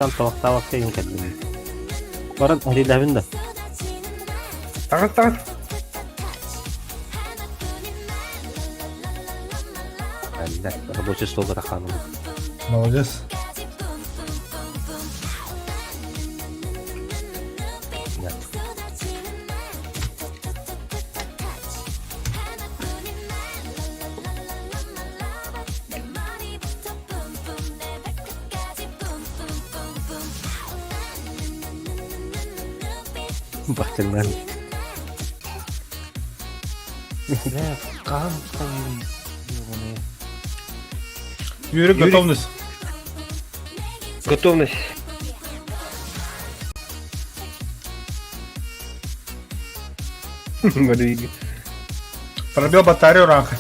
Табахтаабакка иһин кэллим. Баран эриилэһэбин да. Таҕыс таҕыс. Кэллэ. Рабочий столга тахааным. Молодец. Нет. Бахтырынан. Бля, хаһан устайыым ёбаные. Юрий, готовность. Готовность. Барыги. Пробил батарею раха.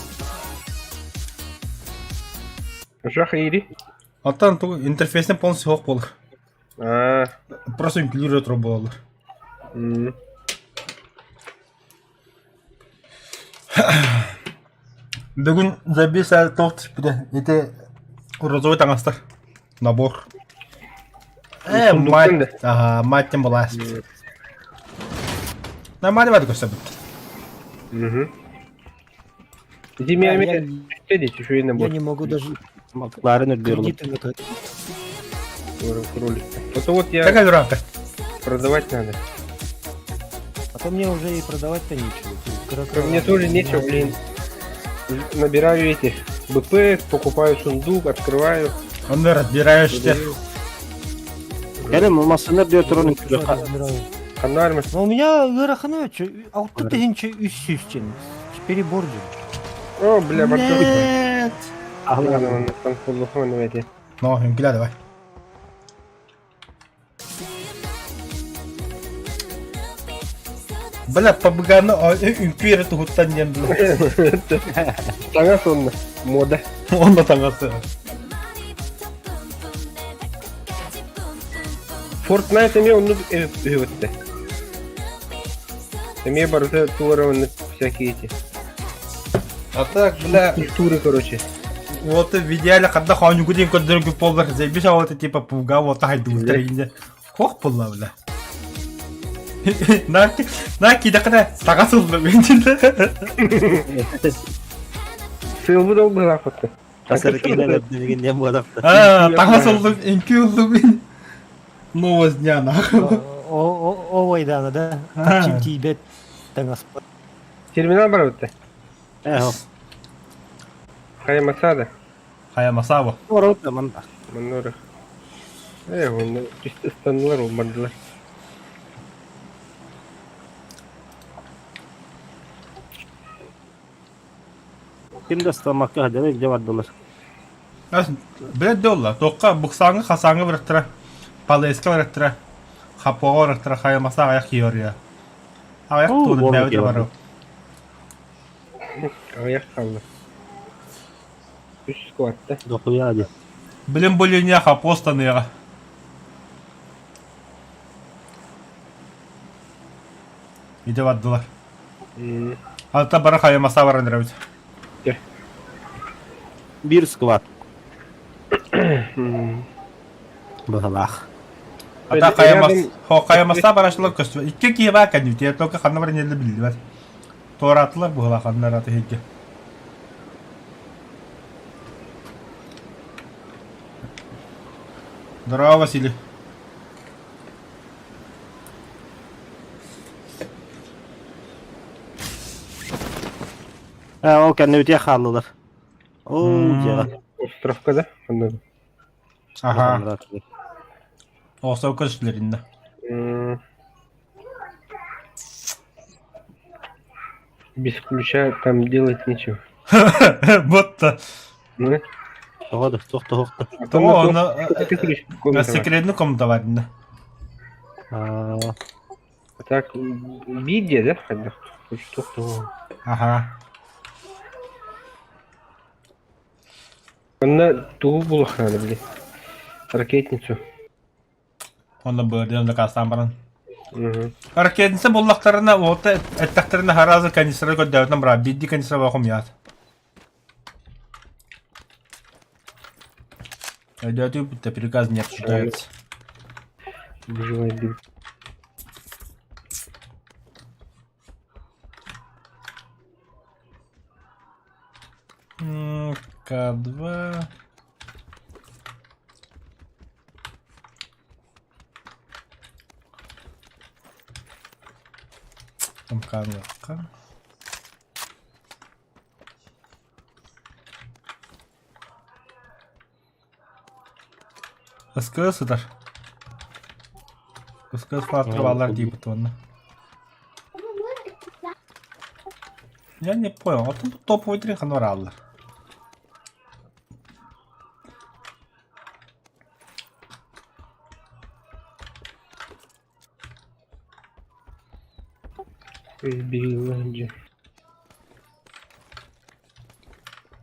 Жах ири. Оттон тугу интерфейсне полностью суох буолар. Аа. Просто инклюдер турар буолаллар. М. Бүгүн забис туох түспүтэ ити розовый таҥастар набор. Э, Сундуктан мать, да. ага, мать тем была. Нормально бады көрсөбүт. Мгм. Я, Зимнями я, еще и я набор. не могу даже Макларен үрдүөр кредиты на кредит. Кролик. Вот вот я Какая дурака? продавать надо. А то мне уже и продавать-то нечего. Тут Мне тоже нечего, блин. Набираю эти БП, покупаю сундук, открываю. Он разбираешься. продаю. Кэлин массыына үрдүөр туран үҥкүүлүөххэ. Ханармы. Но у меня ыарахана алты тысяча үс сүүсчен. Перебор же. О, бля, бардак. Нет. Ладно, там фуллухон эти. Ну, үҥкүүлээ давай. Бля, побыганы үҥкүү эрэ туһуттан диэн бля. Саҥа сонно. Мода. Онно таҥасы. Fortnite эмиэ оннук үһүбүттэ. Эмиэ барыта туора оннук всякие эти. А так, бля, Культуры, короче. вот в идеале, когда ханюгу диэн көрдөргү буоллар, заебись, а вот типа пуга вот хайдыбыттар инде. Хох буолла, бля. На, на кидэхэ таҕас ыллым инде. Сылбы дол быһаахпытты. Тасыр киинэн өрдүбүгүн диэн буолапта. А, таҕас ыллым, үҥкүү ыллым. Новость дня, нахуй. О ойдана, да? Тачым тиийбэт таҥаспыт. Терминал барбытта. Э, Хайамасада. Хаямасава. Орот манта. Маннора. Э, он ыстаннылар, ол бардылар. Ким да ыстаммакка сылдьан илдьэ бардылар. Билет долла. Тоққа буксаңы хасаңы бараттара. Палеска бараттара. Хапоға бараттара хаямаса аяқ киyor Аяқ Оо, туды буолла бәбі киһи бару. Аяқ қалды. Үс скватта. Дохуя дии. Билим булиния хапостаныға. Иде бардылар. М, Алта бара хаямаса баран эребит. Биир сквад. м. Быһалаах. Ата хаямас Рядом- хо хаямаса барашлар көстү. Икки киһи баа кэннүтэ только ханна баран елде биллибэт. Туораатылар быһалаах ханна араты хигге. Здорово, Василий. Э, ол кэннибитигэр хааллылар. Оо, дьиэҕэ. Островка да? Ханна? Ага. Оосоо көстүлэриннэ. М. Без ключа там делать нечего. Вот Ну, Тоҕо да, туох да суох да. а там О, на на ты ключ комната. секретный комната барна. Аа, Так, видео, да, когда? Что Ага. Онно тугу булуох надо, блин. Ракетницу. Онно быырдыан заказтаан баран. Мгм. Ракетница буллахтарына уота эттэхтэринэ харазы канистры көрдөөтөн бара биирдии канистра баахум яат. Өйдөөтүү бүттэ приказ не обсуждается. Выживать. К2. Тамканыахха. Ыскыы сытар. Ыскыы фактор бааллар диибит уонна. Я не понял, а тут топовый тренх бараллар. Избери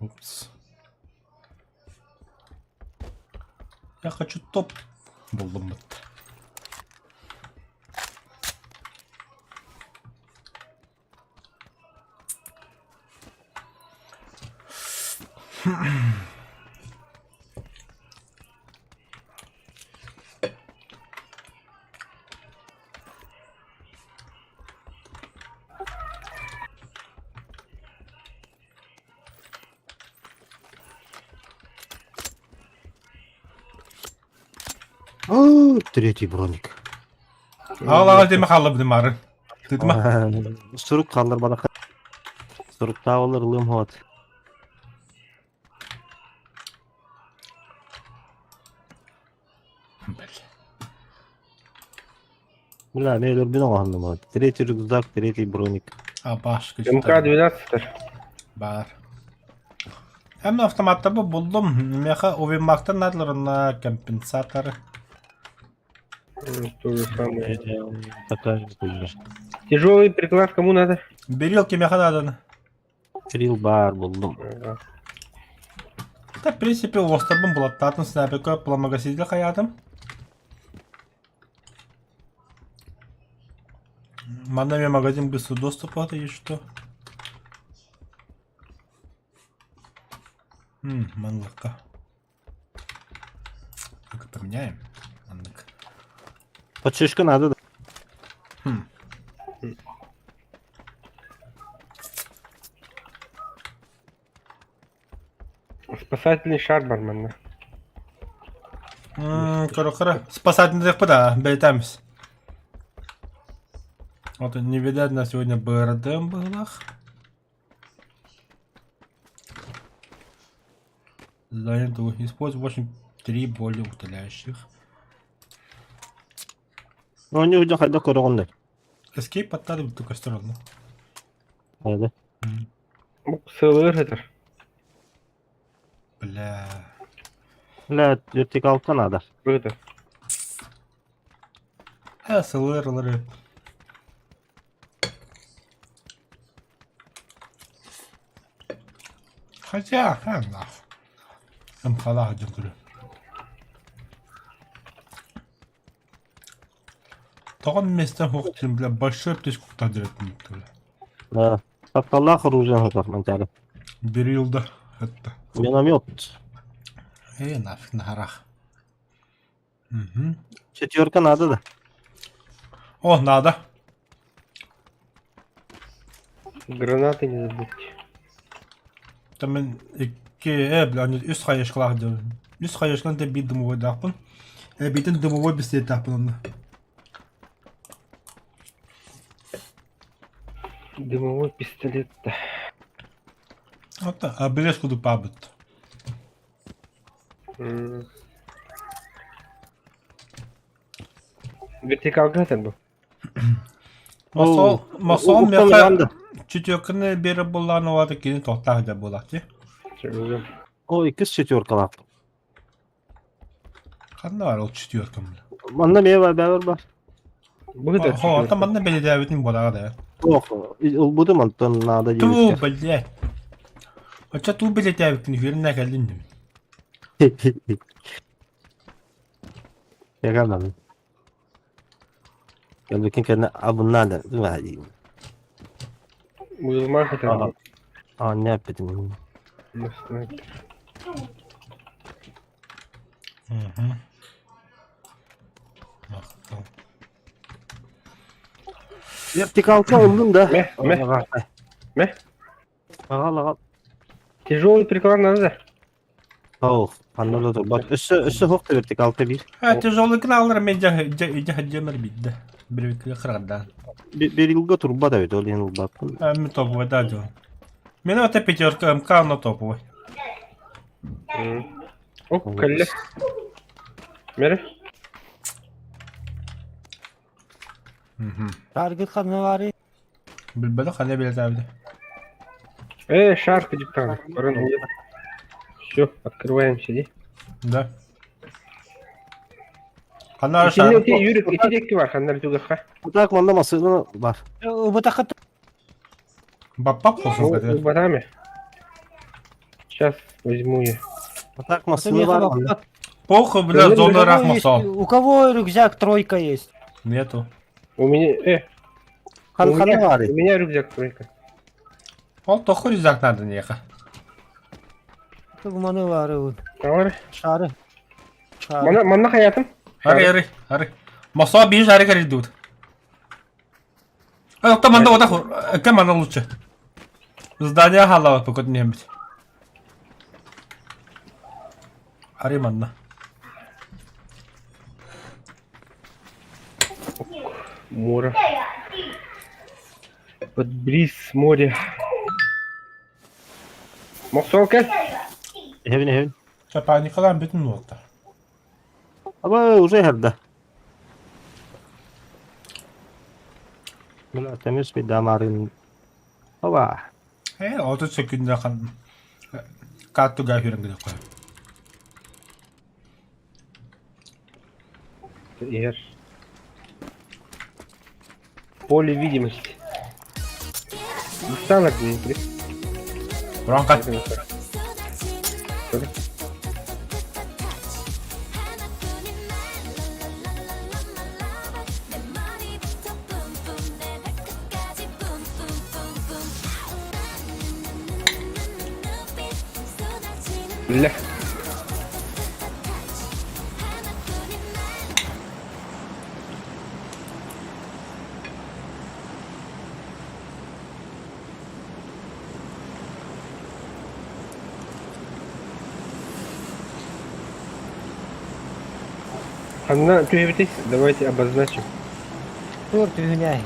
Упс. Я хочу топ буллуммут. О, третий броник. Аҕалаҕа тиэмэ хааллабытым баары. Тытыма. Сурук хаалларбатахха. Суруктаабалар ылыам хоот. Бля, мен өлөрбүн оҥоһуннум. Третий рюкзак, третий броник. Абашка. МК-12 Бар. Эм автоматтарбы булдум. Меха увиммактан надларына компенсатор. То же самое. Такая же хуйня. Тяжелый приклад кому надо? Берил кимеха надо. Трил бар булдум. Ага. Да, в принципе, остарбын булаттаатын снайперка пламогаситель хаятым. Манна мен магазин быстрого доступа, это есть что? Манлыка. Только поменяем. Маннык. Подшишка надо да. Хм. Спасательный шар барманна. Корохора. Спасательный да, бейтамс. Вот не видать на сегодня БРДМ было. Задание использовать 8 три более утоляющих. Ну, они уже хайда көрөҕүн Escape аттары только сторону. да. Сылыр этер. Бля. Бля, вертикалка надо. Быта. А, СЛР, ЛР. Хотя, а, нах. МХЛА один говорю. Тоҕон месте хуохтин, бля, большой птичку кутадыратын, бля. Да. Тапталлаах оружие хатар мантары. Берилда это. Миномет. Эй, нафиг на горах. Угу. Четверка надо да. О, надо. Гранаты не забудьте. Там мен икки, бля, үс хайышкалаах дьон. Үс хайышкан те биир дымовойдаахпын. Эбиитин дымовой бистиэтээхпин онно. Дымовой пистолет. Ата, а билес кудук паабыт. Вертикалга это был. Мосол, мосол меха четверканы беріп буллаан олаты кини тоқтаах да буолаахти. Ой, кыс четверкалаах. Ханна бар ол четверкам. Манна мээ бар бәбер бар. Быта. Хо, ата манна беледээбитин буолаҕа да. Ох, ылбытым онтон надо Туу, диэбиттэр. блядь. Оча туу беледээбитин үһүрүнэ кэллин дим. Яганан. Кэлбикин кэннэ абыннаада дии. Узмах это. А, не эппитим. Угу. Махтал. Вертикалка ыллым да. Мэ, мэ. Мэ. Аҕал, аҕал. Тяжелый приклад надо да? Оу, ханна да турбат. Өссө, өссө суох да вертикалка биир. А тяжелый кынаалар мен дьа бидде. Бирбикке кыргырдаан. Берилга турбат эбит, ол иһин ылбаппын. Ми топовый да дьон. Мен ота пятерка МК но топовый. Оп, кэллэ. Мере. Таргет ханна баарый? Билбэтэх ханна билэтээбитэ. Э, шарка диктант. Все, открываем, сиди. Да. Ханна Итинне шар. ити Юрик, ити диэки бар, ханна бүтүгэххэ. Так, манна массыына бар. Убатахха Баппап хосун кэтэ. Батами. Сейчас возьму я. Так, массыына бар. манна. Похуй, бля, зона рахмасал. У кого рюкзак тройка есть? Нету. У меня, Хан у ханна меня, баарый? у меня рюкзак тройка. Ол тоху рюкзак надо неха. Маны баары. Тавар. Шары. Шары. Мана, манна хаятым. Ары, ары, ары. Мосо бир шары каридут. А, там манда ота, кем манда лучше. Здание халава покот не бит. Ари манна. Море. Под бриз море. Мохсолка. Эһэбин, эһэбин. Чапаникалар бүтүн уолта. Аба, уже херда. Бля, темис би дамарын. Оба. Э, 30 секундда хан каттуга хүрэн кой. Эр. Поле видимости. Устала Дмитрий. Бронка. Бля. Анна, түһэбитий? Давайте обозначим. Тур түһүнэй.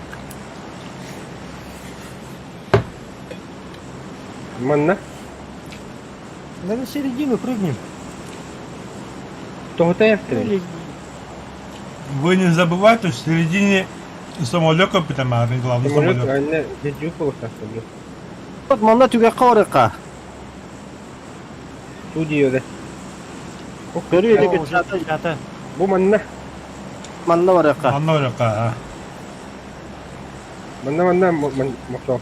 Манна. Да на середину прыгнем. Тоҕутаевтыр. Или Вы не забывайте, в середине самолета питамарын, главный Самолет, самолет. анна дедю полосастыр. Вот манна түгэххэ барыахха. Студия да. Көрүү О, илик уже чата. Бу манна. манна барыахха. Анна орека. Манна манна мохсол.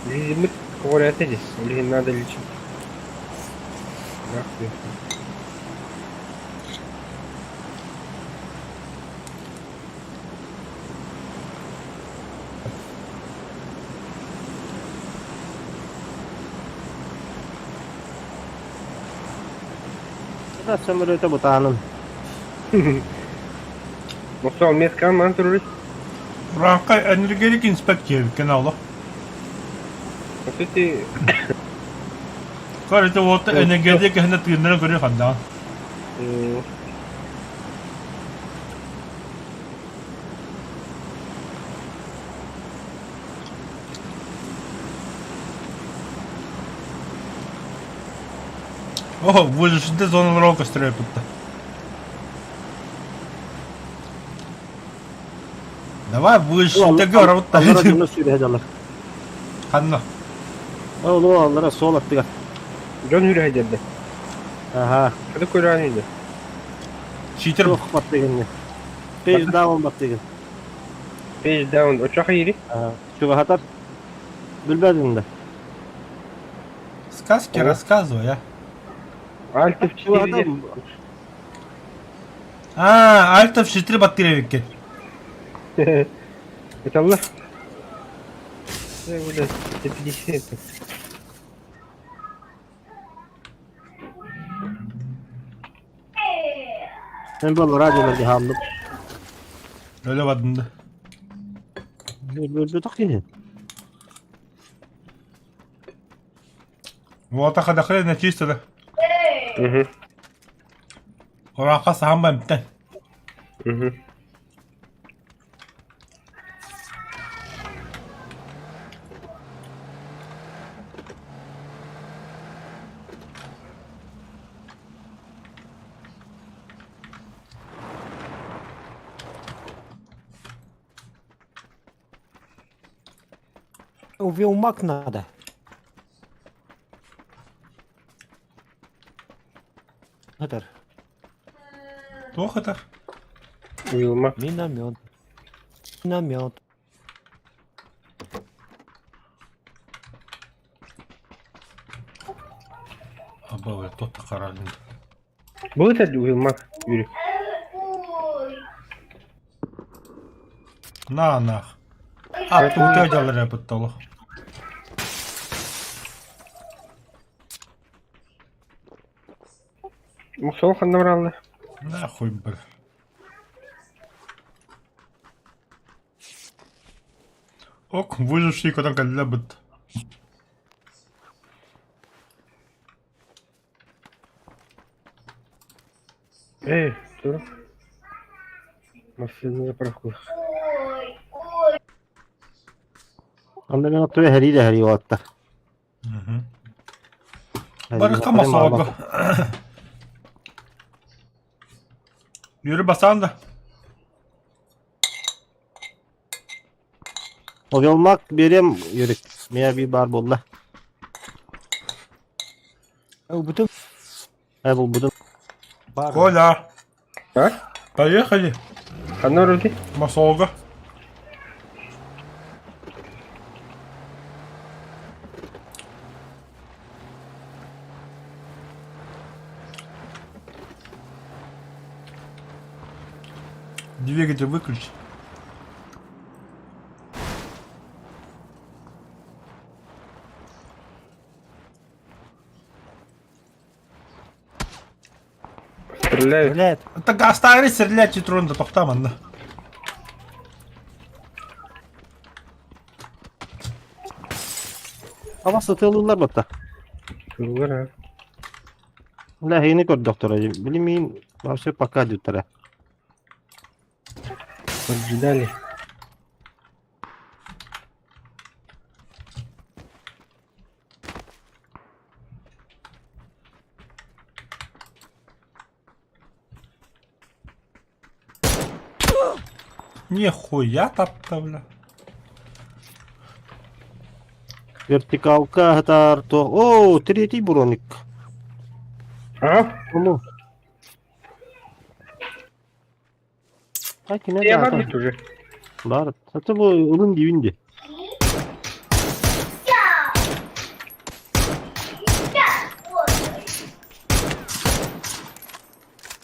Лизимит говорят здесь. Или надо лечить. Нахуй. Да, самолета бутаанын. Мохсол меска ман турулus. Бронка энергетик инспектор канала. Вот эти Короче, вот энергетик хна тыыннары көрө ханда. О, вы же что зону рока стрепет-то. Давай выше, ты говорил, Аллара дьоно сүүрэ сылдьаллар. Ханна. Ол ол аллара суол аттыгар. Дьон үрэ деді. Аха. Хады көрән үйді. Читер. Туох баттыгын. Пейс даун баттыгын. Page down. Очаха ири. Чугахатар. Билбэдин да. Сказки рассказывай, а. Alt F4 Чугахатар. А, Alt F4 баттыревикке. Это Allah. 150. Мен бұл радиолар хааллым. Өлө бардым да. Өлбөтөх киһи. Уота хадахы на чисто да. Угу. Ораха сахан бамтан. Угу. Увелмак надо. Хатар. Туох этэр? Уилма. Миномет. Миномет. Аба, тот харалын. Был это Уилмак, Юрий? На нах. А, тугта дьаллар эбит олох. Мусол ханна бараллар. Нахуй бр. Ок, выживший котон кэллэ быт. Эй, тур. Массыына заправку. Онно мен оттура һэрии да һэрии уолаттар. Барыха масаага. Yürü basan da. Овелмак берем Юрик. Мия би бар болла. Ылбытым Ай бұл бұдым. бар. Коля, А? поехали. Ханна барабытый? Масолга. Двигатель выключи. Стреляют. Стреляет. Так оставили стрелять и трон да тоқтаман да. Ама сатылылар батта. Тыллар, а. Ләһини көр доктор. Билимин вообще пока диттара. Поджидали. Нихуя тапта, бля. Вертикалка хатар то. О, третий броник. Ага. Ну. Ай, кине Я да. бар бит уже. Бар. Саты бу ылын дибинди.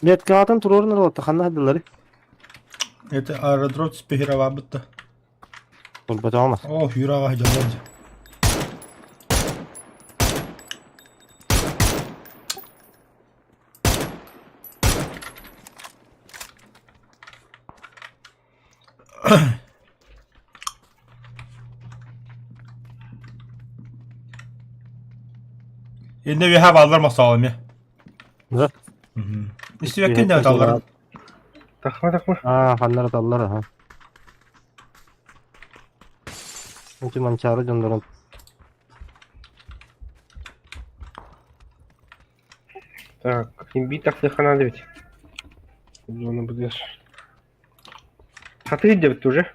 Меткатын турорун алатта ханна хадылары. Это аэродром спихирова бытта. Турбата алмас. О, юрага жаланды. Енді веха балдар масалым я. Да. Истебеккен де даллар. Тахма, тахма. А, ханнар таллар аха. Мути манчары жондорон. Так, имби тахты хана ведь. Зона будешь. А ты где уже?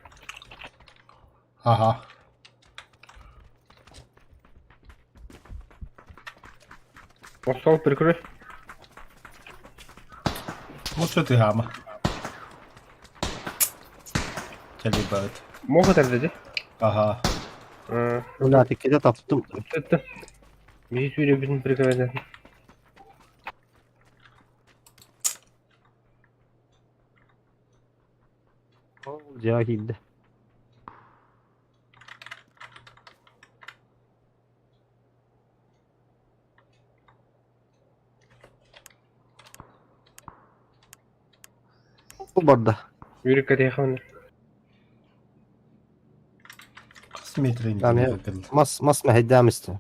Ага. Стол прикрой. Вот что ты гама. Телебат. Могут это Ага. А, Бля, тиккете таптым. это. Биһи сүүрэ бүтүн прикрывать. Жа киирдэ. Бу барда. Юрий Катеховна. Хас метр Yani мас мас мэһэйдээмистэ.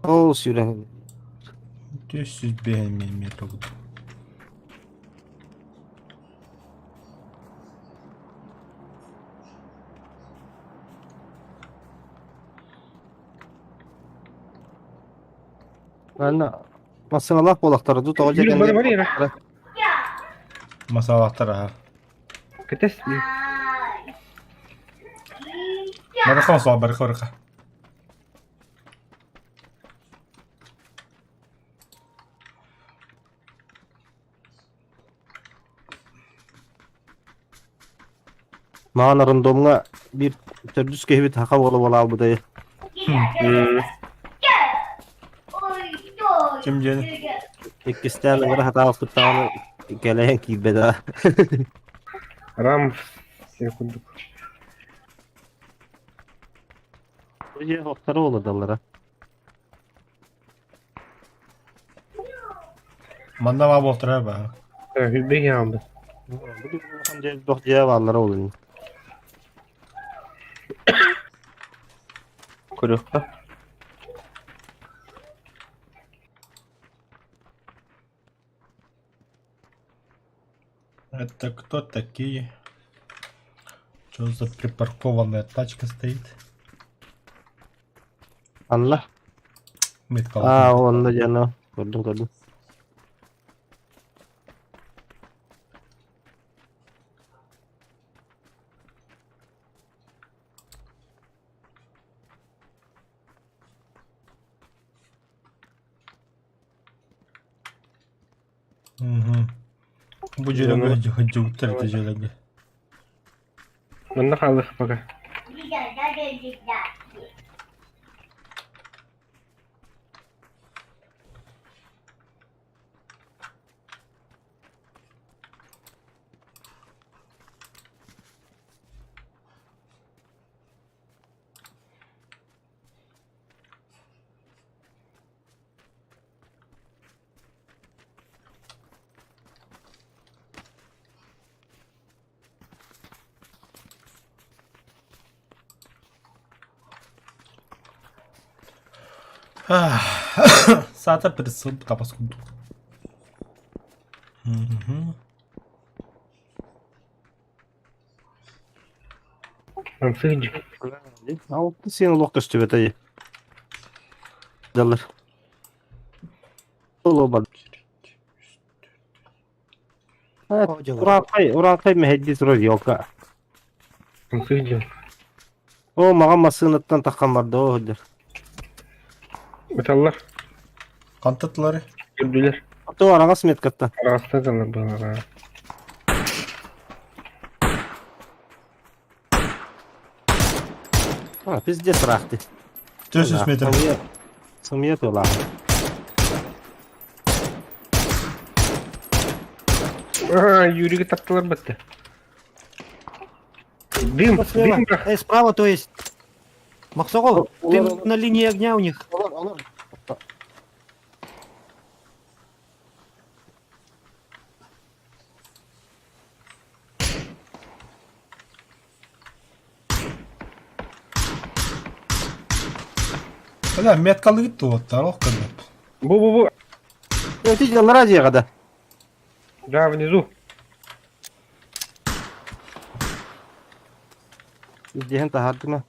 Ол сүүрэн 405 метр буолду. Манна массыыналаах буолахтара дуу тоҕо Юрий, бары бары эрэ. Масалаахтар аха. Кэтэс. Барыха осоо барыха барыха. Маҕан рандомҥа биир төрдүс киһибит саха уола буолаабытай. Ким диэн? Иккистээн ыҥыра сатаабыппыт даҕаны кэлэйэн киирбэтэ. Рам курдук. Бу дьиэ охторо уолудаллара. Манна баа буолтара баа. Хүлбэ киһи Бу дьиэ дох дьиэ бааллара уолун. Көрүөххэ. Это кто такие? Что за припаркованная тачка стоит? Анна. Метка. Аа, онно дьоно. Көрдүм, көрдүм. Угу. Бу дьиэлэргэ дьугуттар ити дьиэлэргэ. Манна хаалыах пока. Саата присыл табас курдук. Мгм. Мансыгдьык. Алты сен олох көстүбэтэй. Далыр. Оло бар. Уракай, уракай мэһэйдии турар елка. Мансыгдьык. О, маҕан массыынаттан таххан барда о сылдьар. Ыталлар. Хантатылары? Көрдүлэр. То араҥас меткаттан. Араҕастан ыталлар быһалара. А, пиздец ыраахты. 400 метр. Сымыйа тыалаах. А, Юрига таптылар бытты. Дым, дым. Справа, то есть. Максогол, ты на линии огня у них. Бля, меткалы гитти уоттар, ох кырдып. Бу-бу-бу. Өтү дьаллара дьиэҕэ да. Да, внизу. Диэн таһаардыма.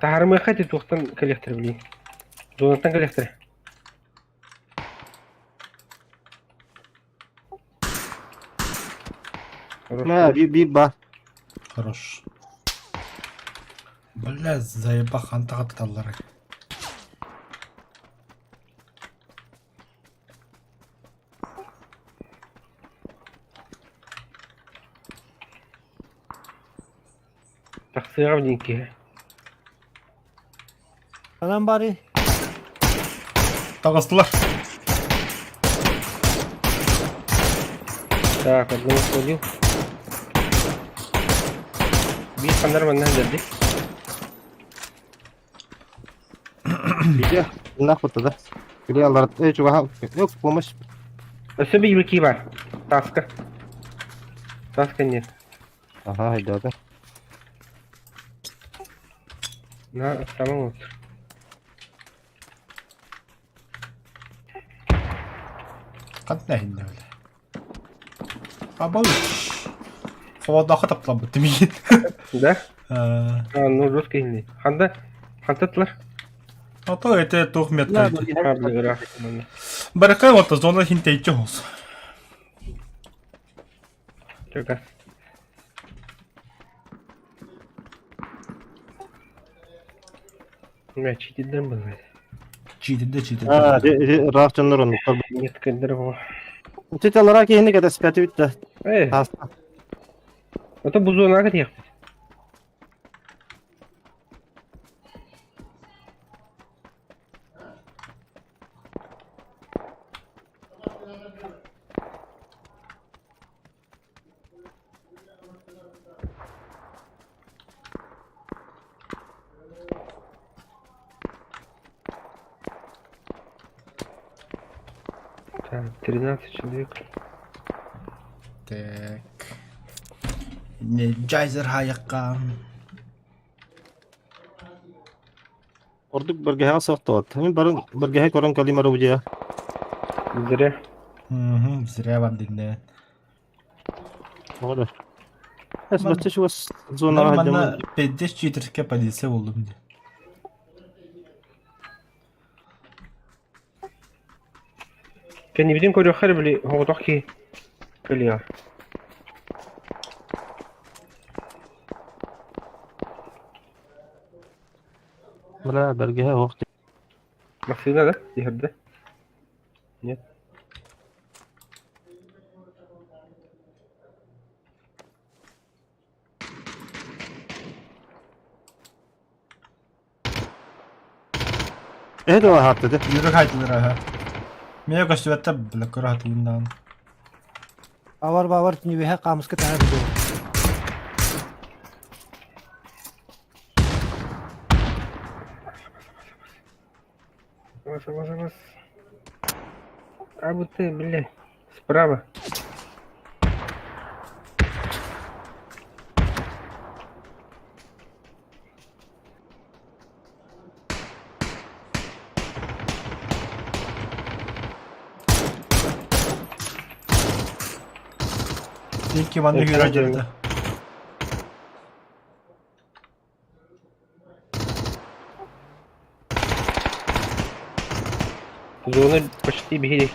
Таһаарымыахха ити туохтан кэлиэхтэрэ билии. Зонаттан кэлиэхтэрэ. Мэ, биир биир баар. Хорош. Бля, заеба хантаға тыталлар. Тахсыаҕа диэн киһи. Анан бары. Таҕыстылар. Так, одного сходил. Биир хандар манна сылдьардый. Видео. Нахуй тогда. Или алар. Эй, чувака. Yok, помощь. Өссө биир кии бар. Таска. Таска нет. Ага, хайдата. На самом вот. Ханна иһиннэ бile. Абыл. Холодаха тапталбыт миин. Да? А, ну жестко иһиннэ. Ханда? Хантатлар? А то это тух метка. Хабдыгыра. Баракай вот зона хинтейчи хос. Чөка. Мә, читилден был. Чиитинде чиитинде. А, ыраах дьоннор оннуктар. Нет, кендер бу. Тетялара киһини кэтэспэти бүттэ. Э, Тааста. это бузуна катих. Так, 13 человек. Так. Джайзер хайакка. Ордук бэргэһэҕэ суох Мин барын бэргэһэ көрөн кэлим эрэ дьиэ. Зря. Угу, зря вам динне. Тоҕо да. Эс бачча чугас зонаҕа Манна педдеш читерская полиция болдум де. Кэннибитин көрүөххэ эрэ били оҕотох киһи кэлиэҕэ. Бля, бэргэһэ оһох Массыына да иһэрдэ? Нет. Эһэ да аһаатта дэ. Yürü kaydılar ha. Мия көстүбэттэ бile көрө хатылындаан. Авар бавар түнүбэһэ хаамыска таһар дуо. Вас, вас, вас. А вот ты, бля, справа. Икки манна Это yürü girdi. Зона почти берег.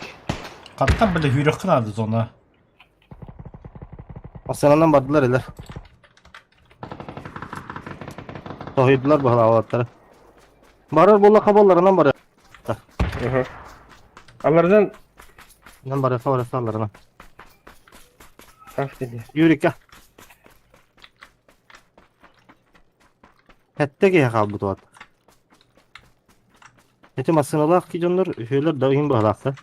Хаттан бile yürü кынады зона. Астананан бардылар элэр. Тоһуйдулар баһылаабаттара. Барар буолла хабалларынан барар. Ага. Алардан Нан барар барар алларынан. тас dedi. Юрика. Хэттэ киһи хаалбыт уот. Эти массыналаах ки дьоннор үһүөлэр да иһин баһылаахтар.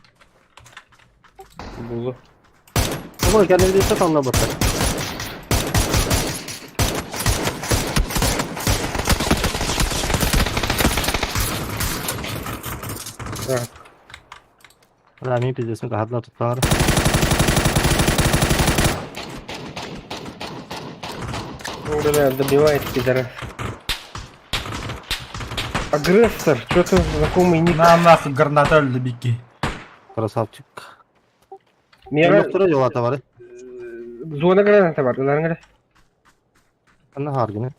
Булу. Ол кэннибититтэ таллабыттар. Так. Рами пиздесин каһатлар тутталар. Ну, бля, добивает пидорас. Агрессор, что-то знакомый ник. На нахуй граната өлдү бикки. Красавчик. Мера Доктора жолата бар. зона граната бар. Ыларың Анна харгины.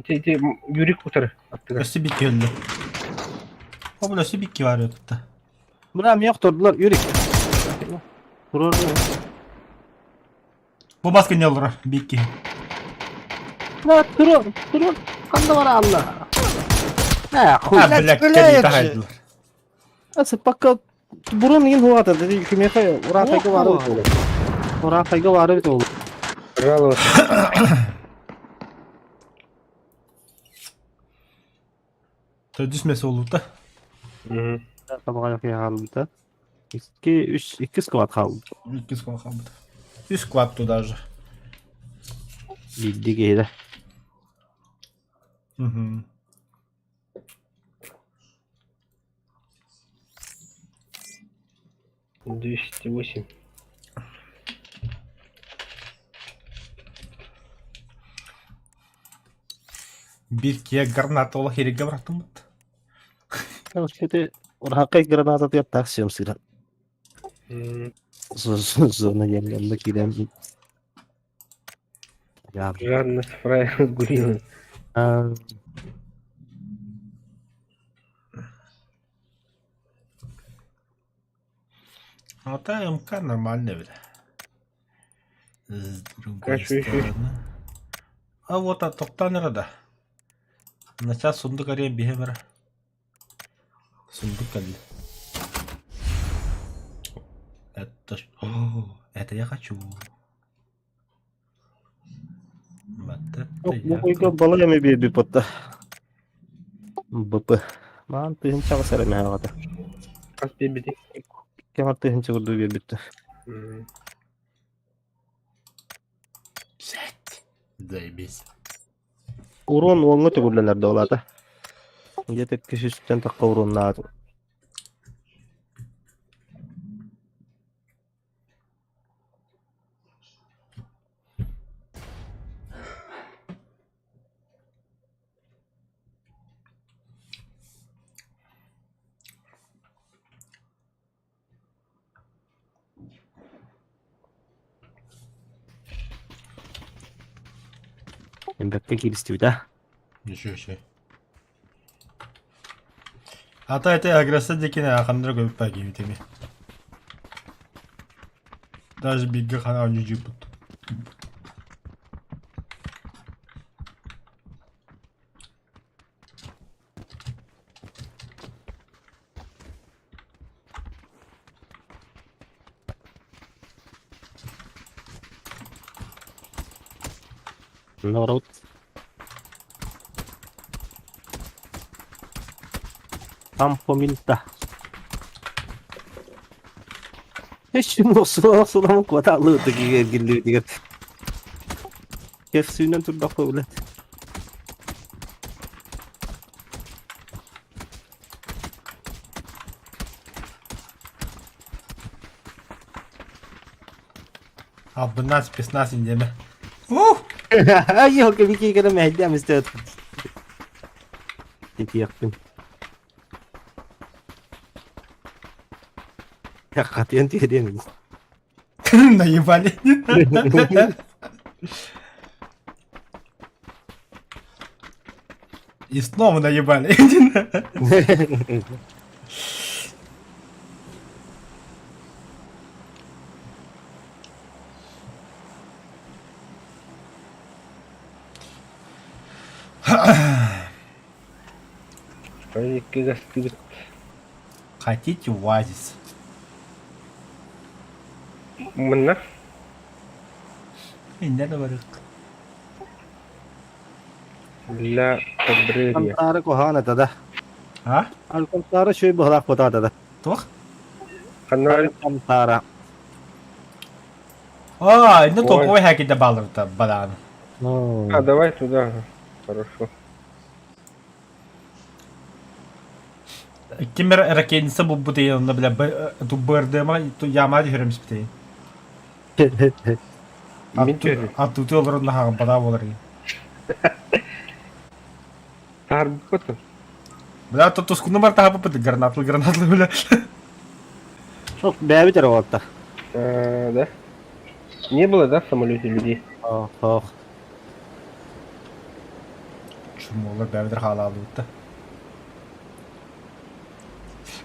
Ти ти Юрик утары аттыгар. Өссө бикки өлдү. О бile өссө бикки бар өтүттэ. Бына миэх тордулар Юрик. Турар. Бу маска не олора бикки. На турар, турар. Канда бар алла. Э, хуй. А бile блядь, кэлии хайдылар. Асы пока бурун ин хуата деди кимехе ура хайга бары бит ол. Ура хайга бары бит ол. Пожалуйста. Төдүс мес олута. Мгм. Табага хаалбыта. Икки үч икки сквад хаалбыт. Икки склад халбыт. Үс склад туда же. Бидди киһилэ. Угу. 208. Биир киһи граната олох иригэ бырахтыммыт. Ити урахай граната тыаттаах сиэм сыыран. Зона диэн киирэн Жадность фраер сгубила. А та МК нормальная, бля. С другой Хочу еще. стороны. А вот а тоқтан да. Начаас сундук арыйан биһи бара. Сундук кэллэ. Это ж... О, это я хочу. Вот это я Бу балай эми биэрбит батта. БП. Маан тыһынчаҕа сэрэмэһэҕата. Хас биэрбитий? Кэмэр тыһынча курдук биэрбиттэр. Сет. Заебись. Урон уоҥҥа төгүллэнэр да улаата. Где-то 200-тэн тахха уроннаатым. Эмбэккэ кииристибит аа? Еще еще. Ата это агресса декине ахандра көппа киибитими. Даже бигге хана онжу жыппыт. Народ. Ампомилта. Эчим осула кваталы тагигер гиллибитигэр. Кэфсүүнэн турдахха үлэт. Албыннаас спецназ индиэмэ. Ух! Йока бики кэлэ мэһэйдээн истэ. Титиэхпин. Хатыан түһэриэм. Наебали. И снова наебали. Икки гастыбыт. Хотите в оазис? Манна Иннэ да барык. Ля Кабрерия. Антаары куһаҕан этэ да. А? Алькантара үчүгэй быһыылаах куотаата да. Туох? Ханна Алькантара. А, иннэ Ой. топовый хакиде баалырта бараан. А, давай туда. Хорошо. Ким эрэ ракетница булбут иһин онно бля ту БРДМа яма түһэрим испитей. Мин түһэрим. Аттыты олорон наһаҕын бадаа буолар иһин. Таарбыккытын. Бля, то тускуну бар таһаппыт гранатлы гранатлы бля. Çok бэйэбит эрэ уолаттар. Да? Не было, да, в самолете людей? Ох, ох. Чумолар бэйэбитер хаалаабыт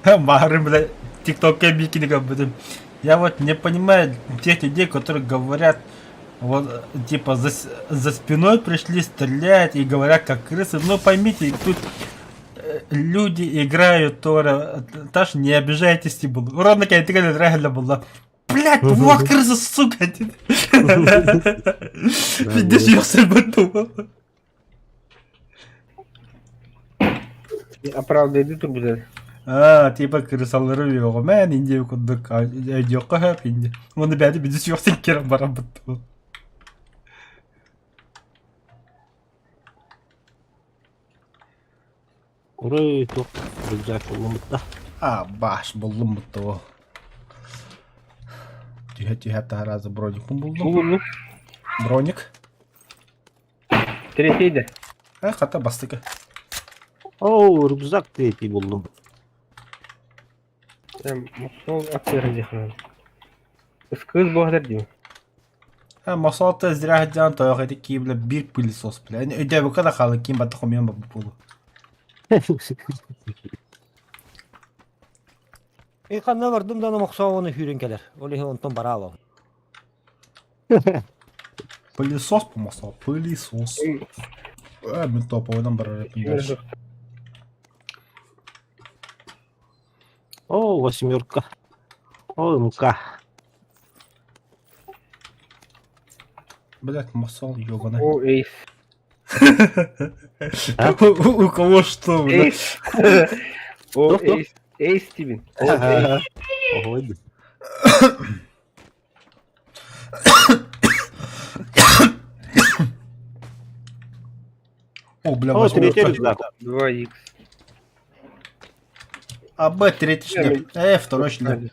Баарым, бля, тиктокке бикини көрбүтүм. Я вот не понимаю тех людей, которые говорят, вот, типа, за, за спиной пришли стрелять и говорят, как крысы. Ну, поймите, тут люди играют тоже. Таш, не обижайтесь, типа. Уродно, реально была. Блять, вот крыса, сука! Пиздец, я все Оправдайды турбузар. Аа, типа крысалары үөҕү мэн индия курдук өйдүөххэ сөп инди. Уонна бэйэтэ биди сүөхсүн киирэн баран быттыбын. Урай туох рюкзак буллум да. А, баш, буллум бутто. Түһэ-түһэ таһаразы броникпын булдум. Буллум. Броник. Третий да. Э, хата бастакы. Оу, рюкзак третий буллум. Мохсол аттыыр диэххэ. Кыыс буолар дии. Э, мохсол аттыыр зря дьаан тойох эти кии бля биир пылесос бля. Өйдөөбүккэ да хаалан киин батта хомуйан барбыт буолу. И ханна бардым да мохсоҕуну сүүрэн кэлэр. Ол иһин онтон бараабам. Пылесос помосал, пылесос. Э, мин топовойдан барар этим дальше. О, восьмерка. О, МК. Блять, мосол ёбаный. О, эйс. У кого что, блядь? Эйс. О, эйс. Эйс Стивен. О, эйс. Ого, О, бля, О, третий восьмерка. рюкзак. 2х. А, Б, третий шлем. Второй шлем.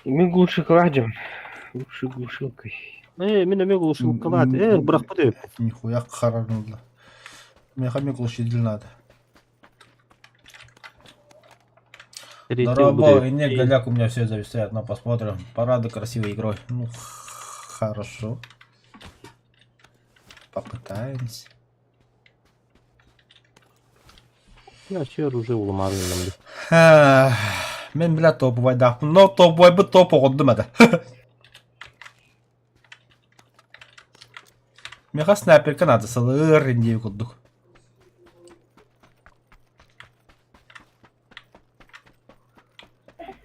Мы глуши кладем. Лучше глушилкой. Э, мин эмиэ глушилкалаат. Э, бырахпыт эбит. Нихуя харарнула. Меха глушитель надо. Третий Дорогой, будет. не, голяк у меня все зависает, но посмотрим. Парады красивой игрой. Ну, хорошо. Попытаемся. Я чер уже улымарым. Мен бля топовай да. Но топовай бы топ оҕордум этэ. Меха снайперка надо сылыр индии курдук.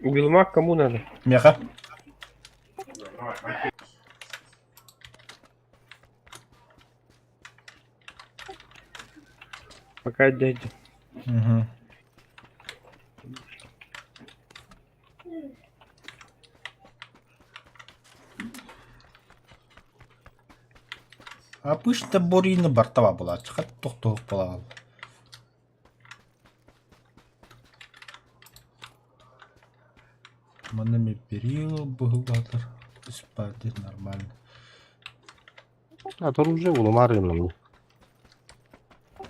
Уилмак кому надо? Меха. Пока дядя. Угу. Обычно бурины бартова была, хат тохтох была. Манна ми перил быһылаатар. Спать нормально. А то уже улымарым.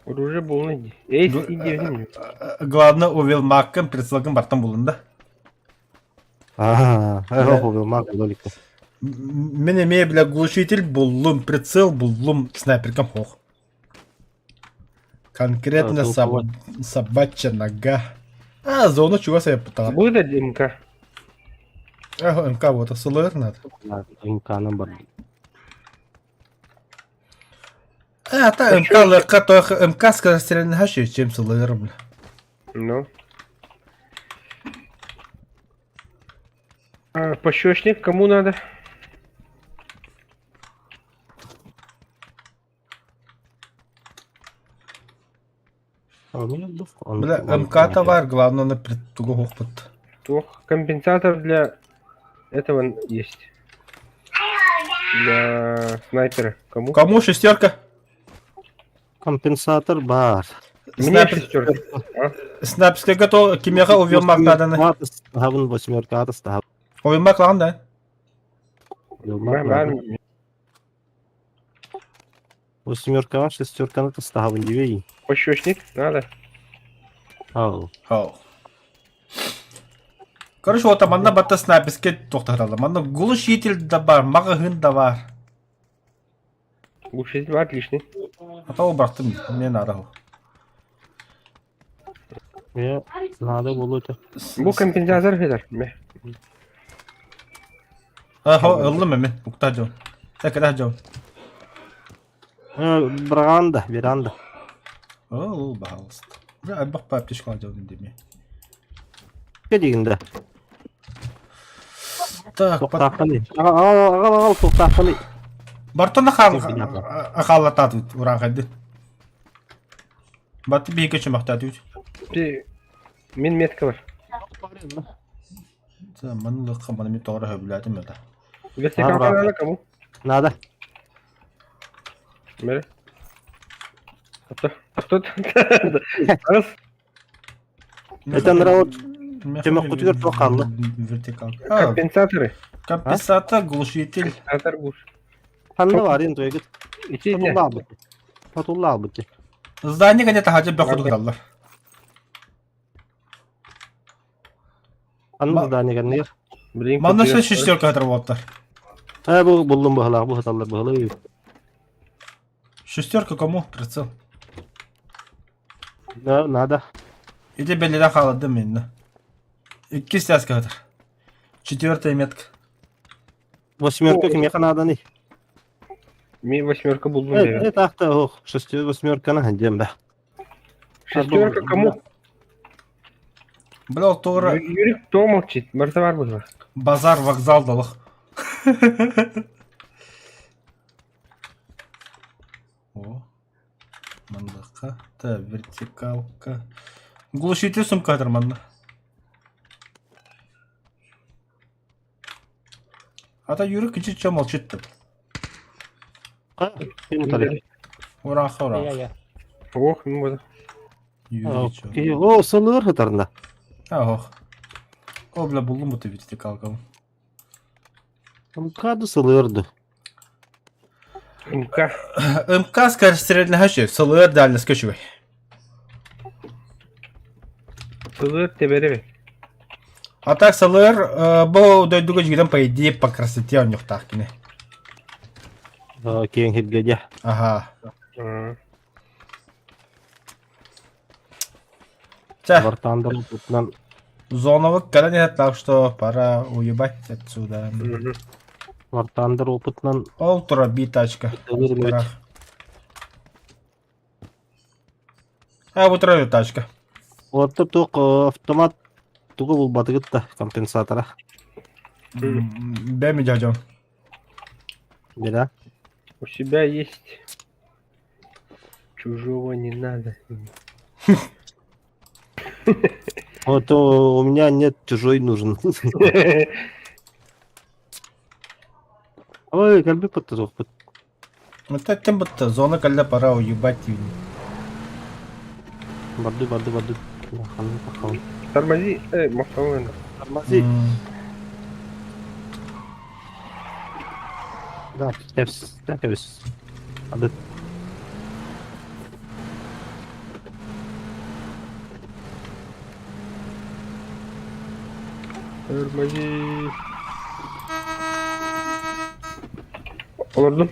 Уже был найди. Эй, Ну, иди в Главное, увел макком, прицелком бартан булын да. А, увел лолика. Мен эмиэ бля глушитель буллум, прицел буллум, снайперкам хох. Конкретно собачья нога. А, зону чего себе пытал. Будет МК? Ага, МК вот, СЛР надо. МК бар. А, та МК ЛК, то МК скорострельный чем СЛР, бля. Ну. А, пощечник кому надо? Бля, МК товар, главное, на притугу хопыт. Ох, компенсатор для этого есть. Для снайпера. Кому? Кому шестерка? Компенсатор бар. Мне Снайпер... шестерка. А? Снайперская готова. Кимеха увел мак надо. Хабын восьмерка атыс да. Увел мак лан, да? Восьмерка, шестерка на тастахабын дивей. Пощечник надо. Ау. Ау. Короче, вот манна батта снайперский тохтарала. Манна глушитель да бар, магазин да бар. Глушитель отличный. А то убрахтым, мне надо. Мне надо было это. Бу компенсатор хедер. Ага, ыллым эми, букта жон. Такара жон. Бранда, веранда. О, пожалуйста. Бля, бах паптишка жон деме. Кедигинде. Так, Тоқтаққаны. Ағал, ағал, ағал, тоқтаққаны. Бартона хал халатат уран хайды. Баты бейке чымақтат үт. Мен метка бар. Маны лыққа маны мен тоғыра хөбіләдім это. Вертикалка надо кому? Надо. Бери. А то, Раз. Это народ. Темек кутугар тоқаллы. Вертикалка. Компенсаторы. Компенсатор, глушитель. Компенсатор глуш. Ханна бар енді өйгіт. Ити не. Хотулла албыт дии. Здание где-то хадьа бөх кудук Анна здание кэннигэр. Блин, Манна кырдьыга. шестерка хатыр Э, бу буллум быһалаах, бу хаталлар быһалыы. Шестерка кому? Прицел. Да, надо. Иди беллерен халадым минна. Икки связка хатыр. Четвертая метка. Восьмерка кимиэхэ нааданый? Ми восьмерка булдум Э, деген. э, таахта, ох, шесте восьмерканы диэн бэ. Шестерка кому? Бля, тура Юрик то молчит. Барта бар было. базар вокзал далых. О, мандыка, та вертикалка. Глушитель сумка хатыр манна. Ата Юрик кичи чё молчит деп. Ким тарих? Ура, ура. Я-я. Ох, ну вот. Юрик чё. О, сылыр хытарна. Ох. О, бля, булдум бу вертикалка. Мкаду сылырды. МК. МК скорострельный сылыр дальность көчүгэй. Сылыр тебере. А так сылыр бу дойдуга жигитен по идее по красоте у них так кини. Киэҥ хиргэдьэ. Ага. Ча, Вартандар тутнан зоновый когда нет, так что пора уебать отсюда. Вартандер опытынан Ол тура би тачка. сылыр А вот тура тачка. Орто туох автомат тугу булбатыгыт да компенсатора. Бэми дядям. Бира. У себя есть. Чужого не надо. Вот у меня нет, чужой нужен. Ой, кэлби паттазохпут. Вот это будто зона когда пора уебать. Барды, барды, барды. Тормози. Эй, махталын. Тормози. Да, тепс, тепс. Ады. Тормози. Олордум.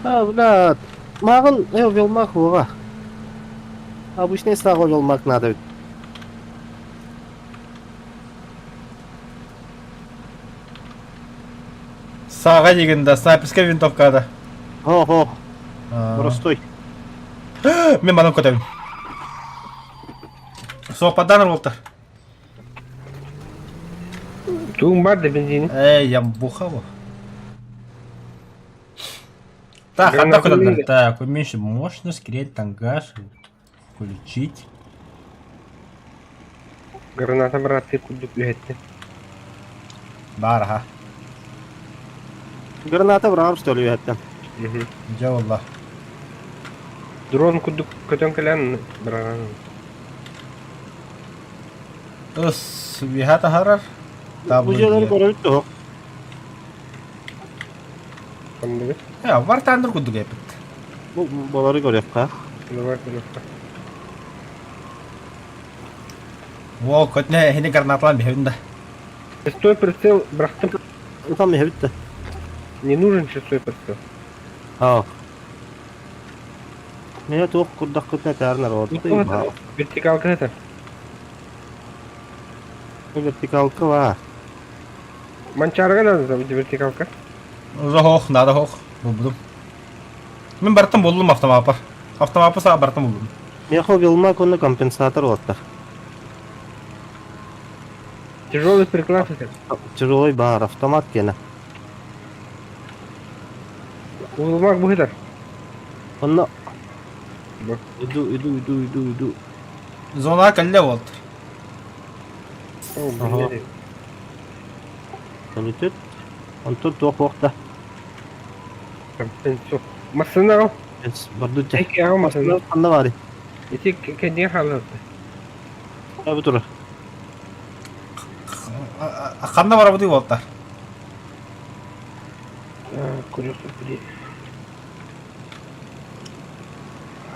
А, бля, мағын, э, велмак оға. Обычный сағы велмак надо. Саға дегенде снайперская винтовка да. Хо-хо, простой. Мен манан көтөбүн. Соқпадан болтар. Туң бар да бензин. Эй, я бухал. Так, Граната а так мига. Так, уменьшить мощность, креть, тангаж, включить. Граната брат, ты кудук үһетти. Бар, ага. Граната брав, что ли, это? Дьяволла. Дрон кудук көтөн кэлэн браган. Ыс, вихата харар. Бу жерлер көрөбүт тоқ. Ханныгы. Я, War Thunder кудук эпит. Бу балары көрөп ка. Давай көрөккө. Во, көтне хини гранатлан бихебин да. Шестой прицел брахтым. Там не битте. Не нужен шестой прицел. А. Мен тоқ курдак көтне тәрнер орды. Вертикалка это. Вертикалка бар. Манчарга надо там вертикалка. Уже хох, надо хох. Булдум. Мен бартым булдум автомапа. Автомапа саа бартым булдум. Мехо велмак оны компенсатор оттар. Тяжелый приклад это. Тяжелый бар, автомат кене. Улмак быһытар. Онно Бу. иду, иду, иду, иду, иду. Зона калле болтыр. О, Ага. блин. Комитет. Он тут тоқ оқта. Компенсо. Масына Барду те. Эки ага масына. Ханна бар. Ити кенде халат. Бу тур. Ханна барабытый уолтар?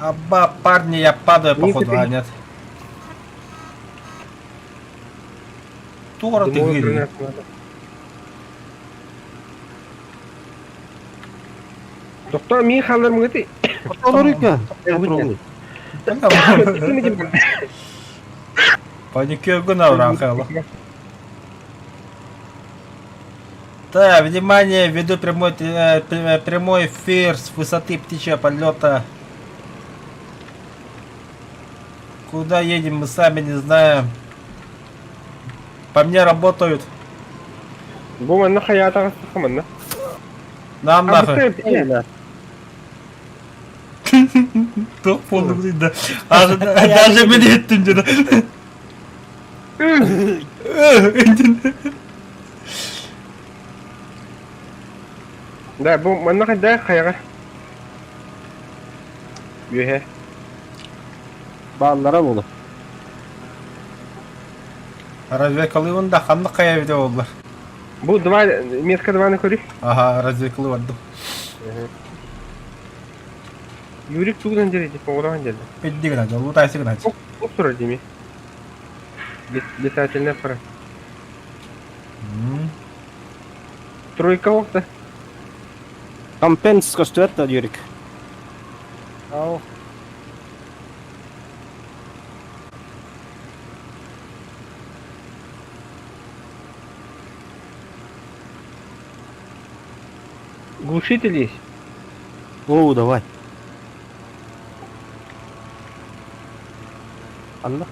Абба, парни, я падаю, походу, а нет. Туора ты гыри. Доктор, мин халлар мыгыты. Олору Паникергун аврахала. Так, внимание, веду прямой, прямой эфир с высоты птичьего полета. Куда едем, мы сами не знаем. По мне работают. Бу манна хайаата манна. Нам нахуй. Туох буоллум да. Даже мен иһиттим дьоно. Да, бу манна хайда хайаҕа. Үөһэ. Бааллара буолу. Разведкалыыбын да ханнык хайа эбитэ буоллар. Бу два метка дваны көрүй. Ага, разведкалыы бардым. Юрик тугунан дьэрэ типа оҕураан дьэрэ. Пидди гына, дьолу тайсы гына. Ох турар дими. Летательная пора. Тройка охта. Компенс көстүбэт да Юрик. Ау. Глушитель есть. О, давай. Анна.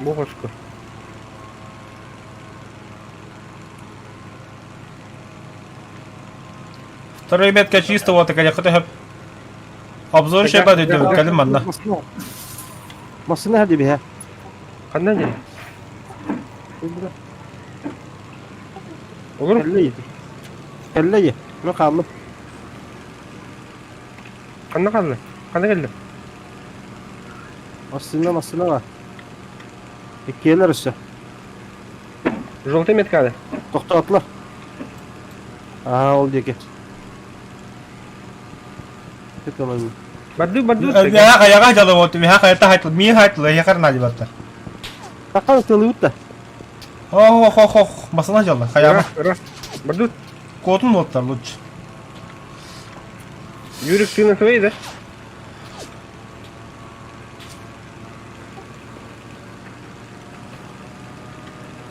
Богошко. Второй метка чисто вот такая хотя Обзор ще бады калим манна. Масына хadi биһэ. Ханна дии? Olur. Кэллэ Кэллэ Ну хааллым. Ханна хаалла? Ханна кэллэ? Массыына массыына бар. Иккиэлэр өссө. Желтый метканы. Тохтоотулар. Аа ол диэки. Барды барды. Миха хаяга жалы вот, миха хаята хайтыл, ми хайтыл, я харна дибаттар. Таккан тылыбыт да. Ох, ох, ох, масына жалы, хаяга. Барды. Кодун оттар лучше. Юрик, ты на своей, да?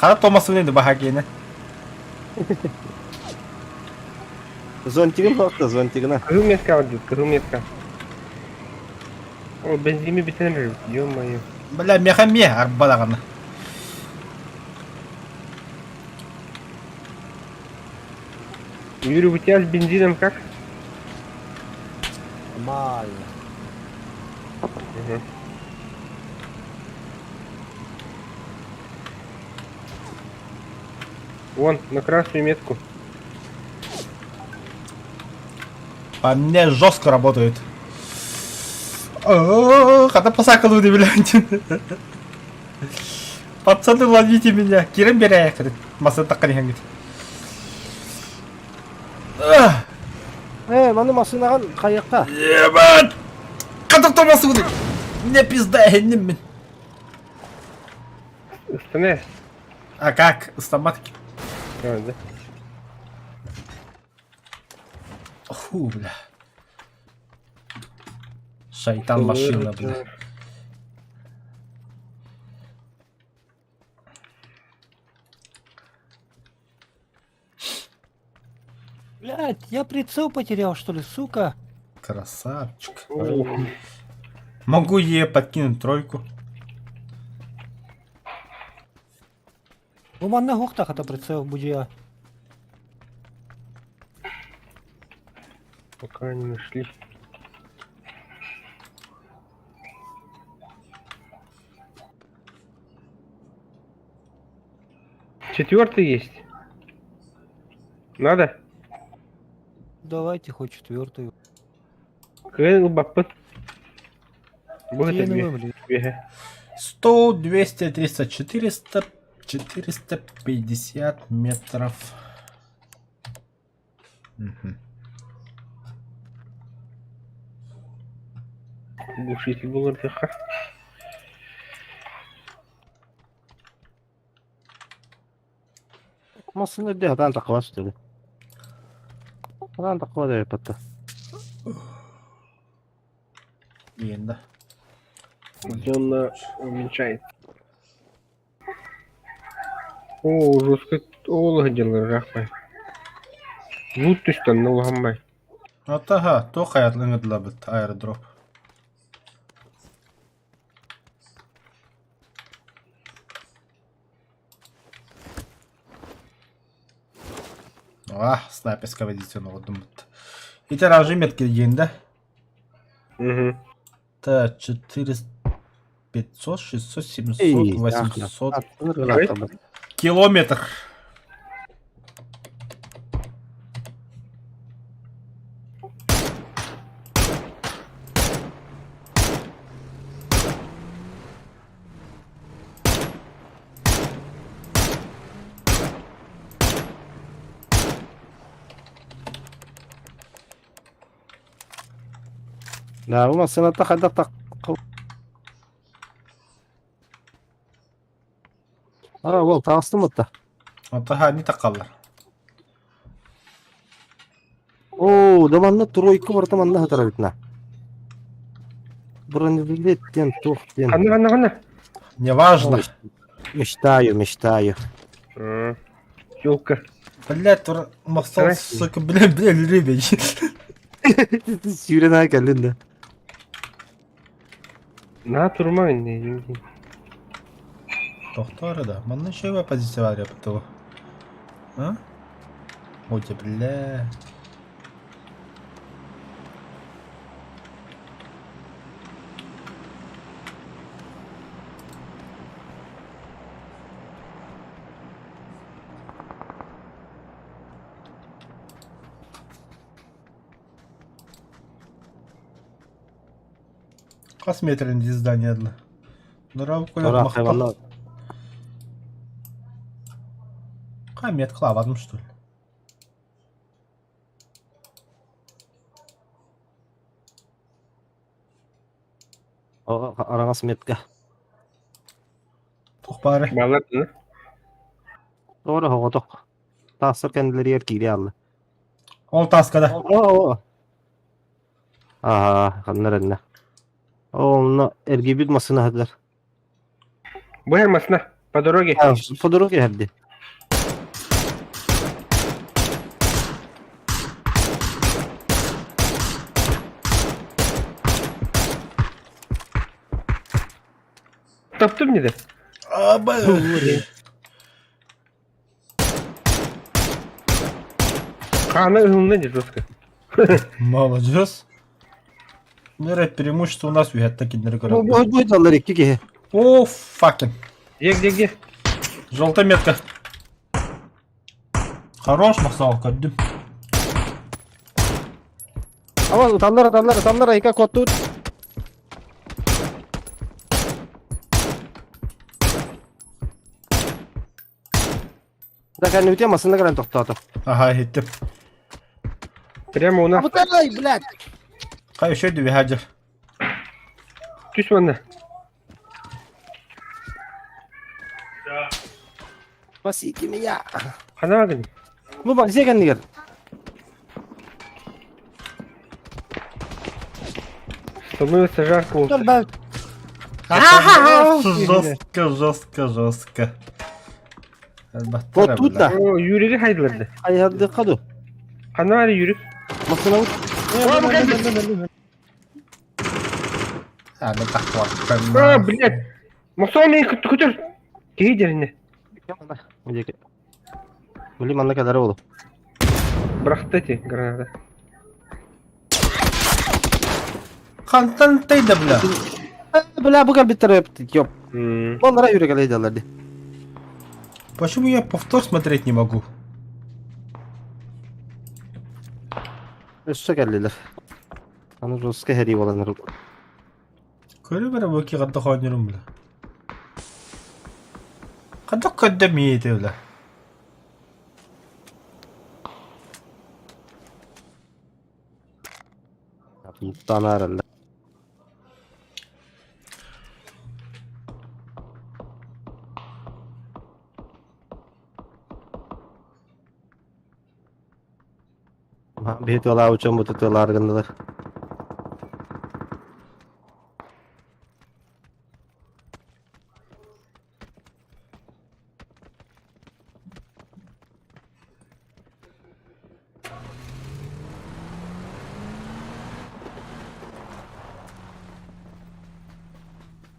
Қара томасын енді баха кейіне. Зонтигин хоқта, зонтигина. Кызыл метка вот, кызыл метка. О, бензини битен ё-моё. Бля, меха ме, арбалаганы. Юрий, у тебя с бензином как? Нормально. Угу. Вон, на красную метку. По мне жестко работают. Хата посакалу не блядь. Пацаны, ловите меня. Кирем беряя, Маса так не Э, маны масынаган каякка. Ебать! Катар томасы буду. Не пизда, не мен. Станешь. А как? Стоматки. А, да. Фу, бля. Шайтан машина, бля. Блять, я прицел потерял, что ли, сука? Красавчик. Могу ей подкинуть тройку. У манна хохта хата прицел будия. Пока не нашли. Четвертый есть. Надо? Давайте хоть четвертую. Кэл баппыт. Будет 100, 200, 300, 400, 450 метров. Мгм. Глушитель булырдыха. Массыына үрдэ хатаан таххабас үтүлү. Хатаан таххаба да эппэтта. Диэн да. Зона уменьшает. Оо, жестко ол дьыллар рахмай. Лут түстэн улахаммай. Атаха, туох хайатлыҥыдлабыт аэродроп. Ах, снайперская позиция оҥордуммут. Ити ражи метки диэн да? Угу. Так, 400, 500, 600, 700, 800 километр. Да, бу массыыната хайдах так А, ол таҕыстым отта. Отаха не такаллар. Оо, да манна тройка барыта манна сытар эбит на. Бронежилет диэн туох диэн. Ханна ханна ханна? Неважно. Мечтаю, мечтаю. Ёлка. Блять, Махсал, сука, бля, бля, ребень. Сүүрэн аа кэллин да. На турма инне. Тохтоо да. Манна еще позиция бар того. А? Ой, бля. Хас метрин здание дла. Нұрау Тура хайваннар. Камет қылабадым, что ли? Араҕас метка. Туох баары? Балар да. Тоҕо оҕотох. Тахсар кэннилэригэр киирэ алла. Ол таскада. Оо. Аа, ханнар эннэ. Оо, онно эргийбит массыына сылдьар. Бу масына по дороге. По дороге иһэрди. Таптым не де. Хана ылынна не жестко. Молодец. Нерэ преимущество у нас уйатта кинилэр Бу көрөр. бу даллар икки киһи. О, fucking. Где, где, где? Желтая метка. Хорош, Махсал, көрдүм. Ама уталлар уталлар уталлар айка коттут. Да кэннибитин массыына кэлэн тохтоото. Ага, иһиттим. Прямо у нас. Абытай, блядь! Хай еще дүбэһэ Түс манна. Спасите меня! Хана гын. Бу бак кэннигэр. Становится жарко. Жестко, жестко, жестко. Вот тут да. О, Юриги хайдыларды. Хайһарды хаду. Хана бары Юрик. Массыына А, блядь. Мохсоо мен көтөр. Киһи дерine. Били манна кэлэр буолу. Бырахта эти граната. Хантан тайда, бля. Бля, бу кэлбиттэр ёп. М. Боллара юрэ кэлэй ди. Почему я повтор смотреть не могу? Өссө кэллилэр. Аны жестко хэрии буоланнар. Көрө бара бу ки гадда хоньорум, бля. Хайдах көрдөмүй ити бля? Танаараллар. Биһи тыалаабыт дьоммут тыалаары гыннылар.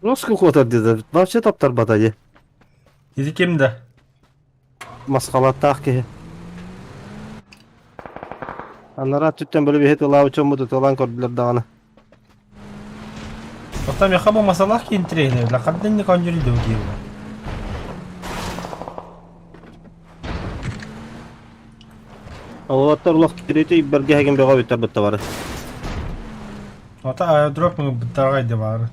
Русский куотар диде. Вообще таптарбата дии. Ити ким да? Масхалаттаах киһи. Анараа өттүттэн били биһи тылаабыт дьоммут ытыалаан көрдүлэр даҕаны. Оттон миэхэ бу масалаах интэриэһинэй, ханна инник оонньуур идэ диэбитэ. Олоттор олох тирити бэргэһэгин бөҕө бүттэр бытта бары. Ата аэродроп быттарга иде бары.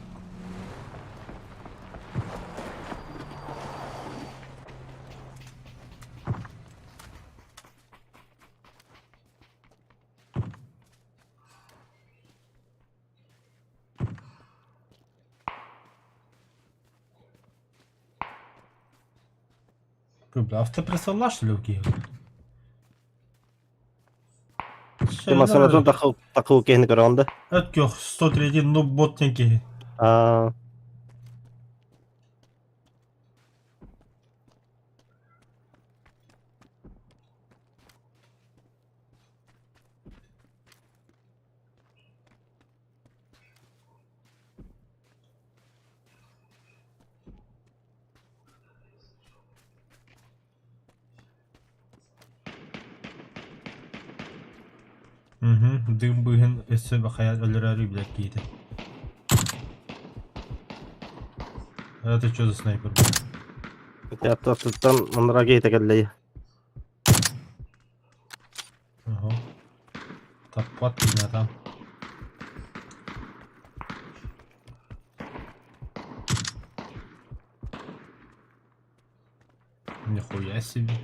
Бля, автоприсылла что ли в Киев? Масанатын такыл киһини көрөҕүн да? Өткөх 103 ну бот диэн киһи. Аа. Угу, дым быыһын өссө хайа өлөрөөрү билэр киһитэ. Это что за снайпер? Аттыттан анараа киһитэ кэллэ. Ага. Таппат меня там. Нихуя себе.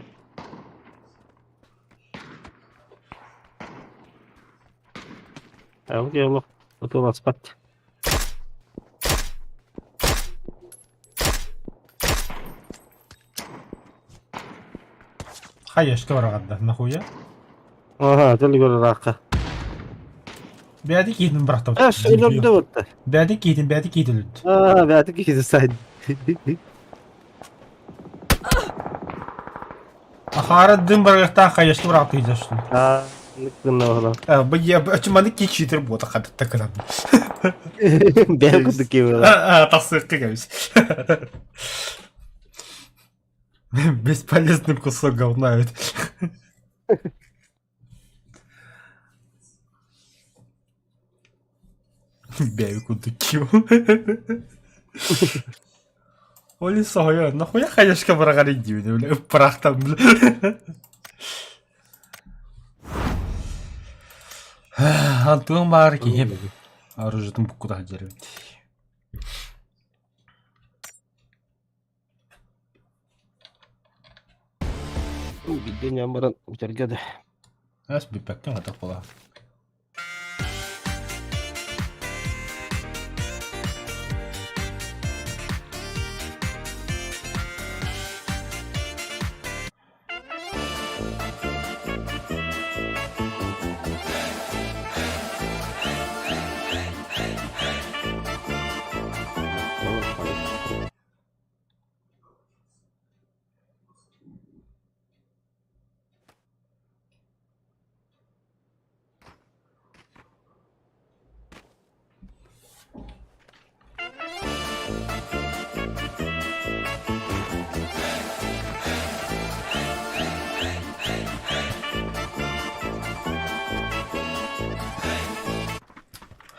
Олох ытыласпат. Хаешка бараҕарда, нахуя? Ага, төлүгөр ыраахха. Бэйэтэ киһитин бырахта. Эс, өлөрдө бутта. Бэйэтэ киһитин, бэйэтэ киһитин өлөрдө. Аа, бэйэтэ киһити сайд. Ахара дым барыахтаах хаешка бырахта что ли? Аа, гынна ола. Бу я маны кичитер буота хадытта кынан. Бэйэ курдук киһи Тахсыакка кэбис. Бесполезный кусок говна ведь. Бэйэ курдук киһи. Оли соһуйа, нахуя хаешка быраҕар диибин, бля, ыппырахтан, бля. Антон баар киһи оружиетын буккута сылдьар эбит. Биирдэ ньам баран бүтэргэ да. Ас бүппэккэ хатах буолаа.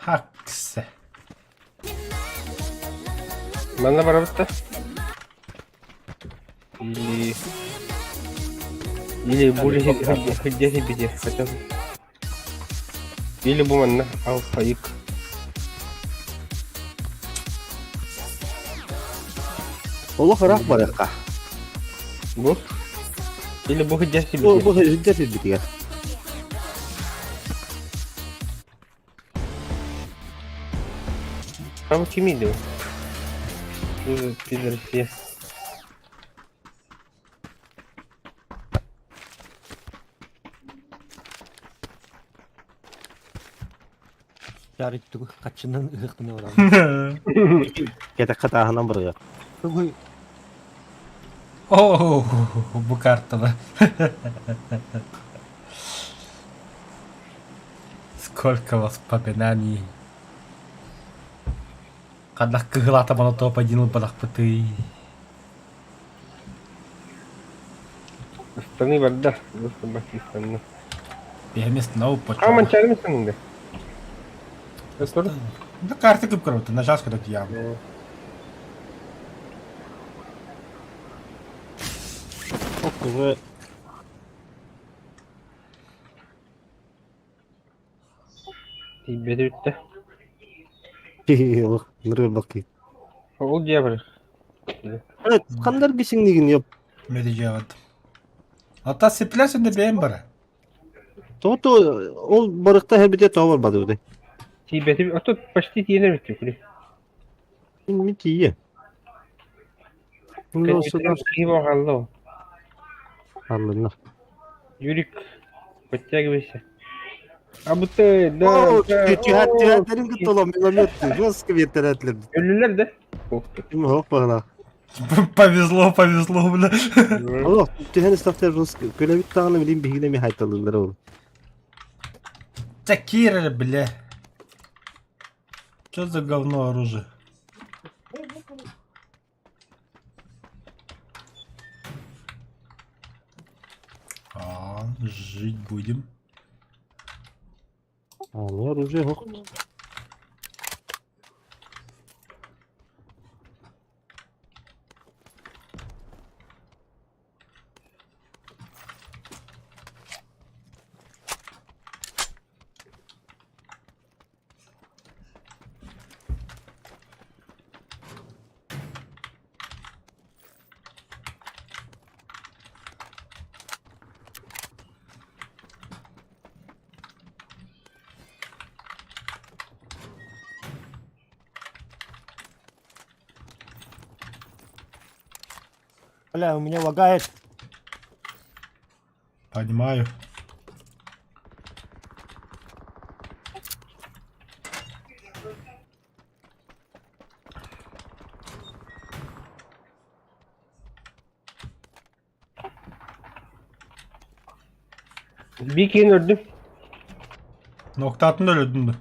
Хакса. Манна барабыт да? Или... Или более где беде хотя бы. Или бу манна алфаик. Олох ыраах барыахха. Бу? Или бу сылдьар Бу сирбитигэр? бу сылдьар сирбитигэр. Там кимий дуу? Бу пидорсия. Жарить тугу хаччынан ыһыктына баран. Кэтэххэ тааһынан барыа. Тугуй О, бу картала. Сколько воспоминаний. Ханна кыһылаата молотоп один ылбатахпытый. Ыстаны барда. Ыстанна. Биһэмис ноу А, почему. манчарым ыстаныңда. Ыстыр. Да карта кып көрөбүт, на час көтөт ям. Уже Тиийбэти бүттэ. ныры бакы. Ол дьиэ бар. Evet, хандар бисиңнигин yok. Медижават. Ата сеплясен де бэйэм бара. Тото ол барыкта хебите тоо барбады бу. Тиийбэти, а тут почти тиийэн эбит күлү. Ми тиийэ. Ну, сюда Киһи хаалла. аллына. Юрик, подтягивайся. А будто, да, да, Түһәт түһәтләрин кытта миномет. Жестко вертолетлер. Өлүлэр да? Ух ты. Ким хок багла. Повезло, повезло, бля. Алло, түһән истахтар жестко. Көлөбүт тагына билим бигине ми хайталылар ол. Такира, бля. Что за говно оружие? А, жить будем. А, ну оружие хок. Бля, у меня лагает. Понимаю. Bir kişini öldüm. Nokta attın da öldün mü?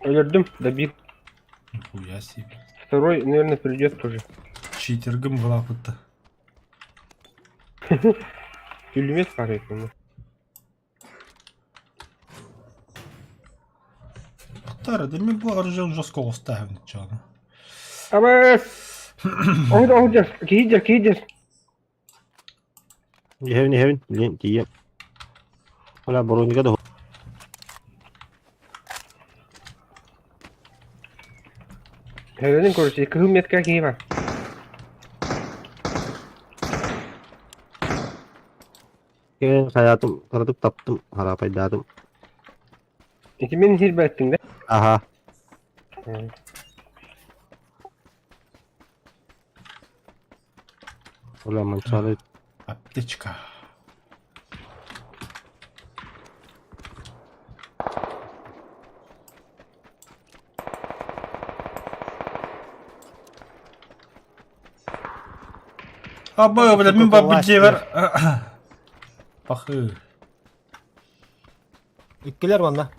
Öldürdüm. Добил. Нихуя себе. Второй, наверное, придет тоже. Читергом в лапу-то. Пулемет қарайды оны. Тара, да мне было оружие жестко оставим, чё. Абас! Оғды, оғды, кейдер, кейдер. Хевин хевин, лен тиийэ. Ола бронька да Хәленің көрсе, кығым метка кей бар. хаятым кыратык таптым, харапайдадым. Эти мен хирбә әттің да? Аха. Ола манчары Аптечка. Абы, бля, мин Какой бабы Пахы. Иккилэр манна.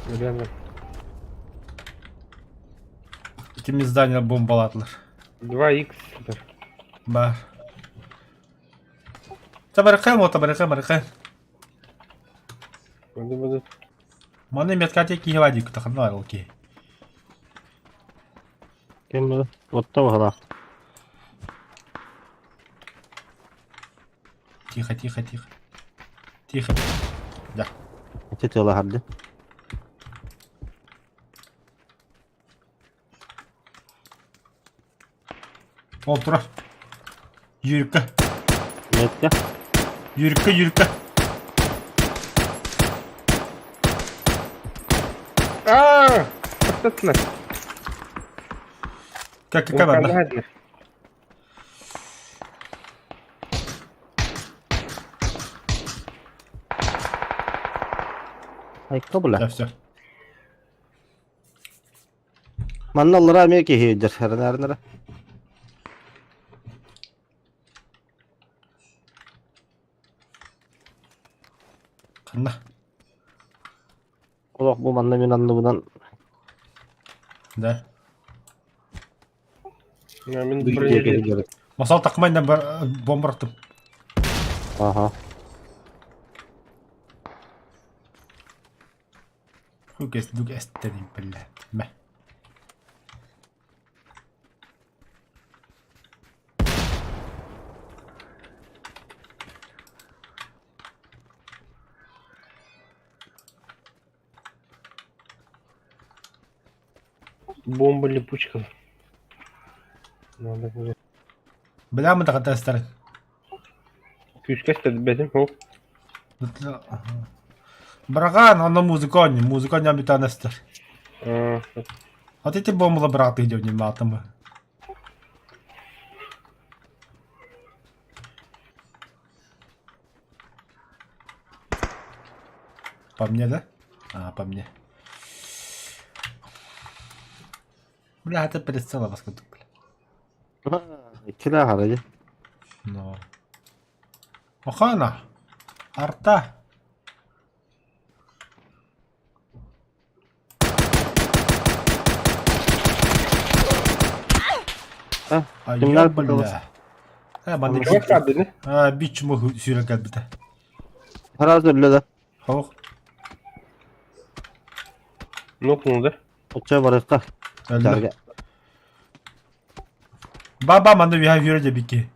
Наверное. Этими здания бомбалатлар. 2х. Бар. Бар. Табарыкай, вот табарыкай, барыкай. Буду, буду. Маны меткате киевадик, таханар алки. кем отта бахала. Тихо, тихо, тихо. Тихо. Да. Ати тыла харды. Ол турар. Юрка. Метка. Юрка, Юрка. А, Аттатына. Как как барда? Айка була. Да, все. Манна аллара эмиэ киһи өйдөр. Эрэнээринэрэ. Ханна? Олох бу манна мин анныбынан Да. Мин биир диэки сылдьабыт. Масал такмайна бомбараттым. Аха. Хугес дуг эстенин бля. Мэ. Бомба липучка. Надо было. Бля мы так тестер. Күүскэ эстэрбэтим. Ол. Браган, оно музыкони, музыкони обитанестер. А ты бомбла брат идет не матом. По мне, да? А, по мне. Бля, это прицела вас бля. Иккилээх арай. Но. Охана! Арта! А, А кимнэр я, бля. Э, манна Чугас хаалдыны. А, бич мух сүүрэн кэлбитэ. Сразу өллө да. Хоох. Нокнул да? Оччо барыахха. Өллө. Чарга. Баба манна үһэ сүүрэ дьэбики.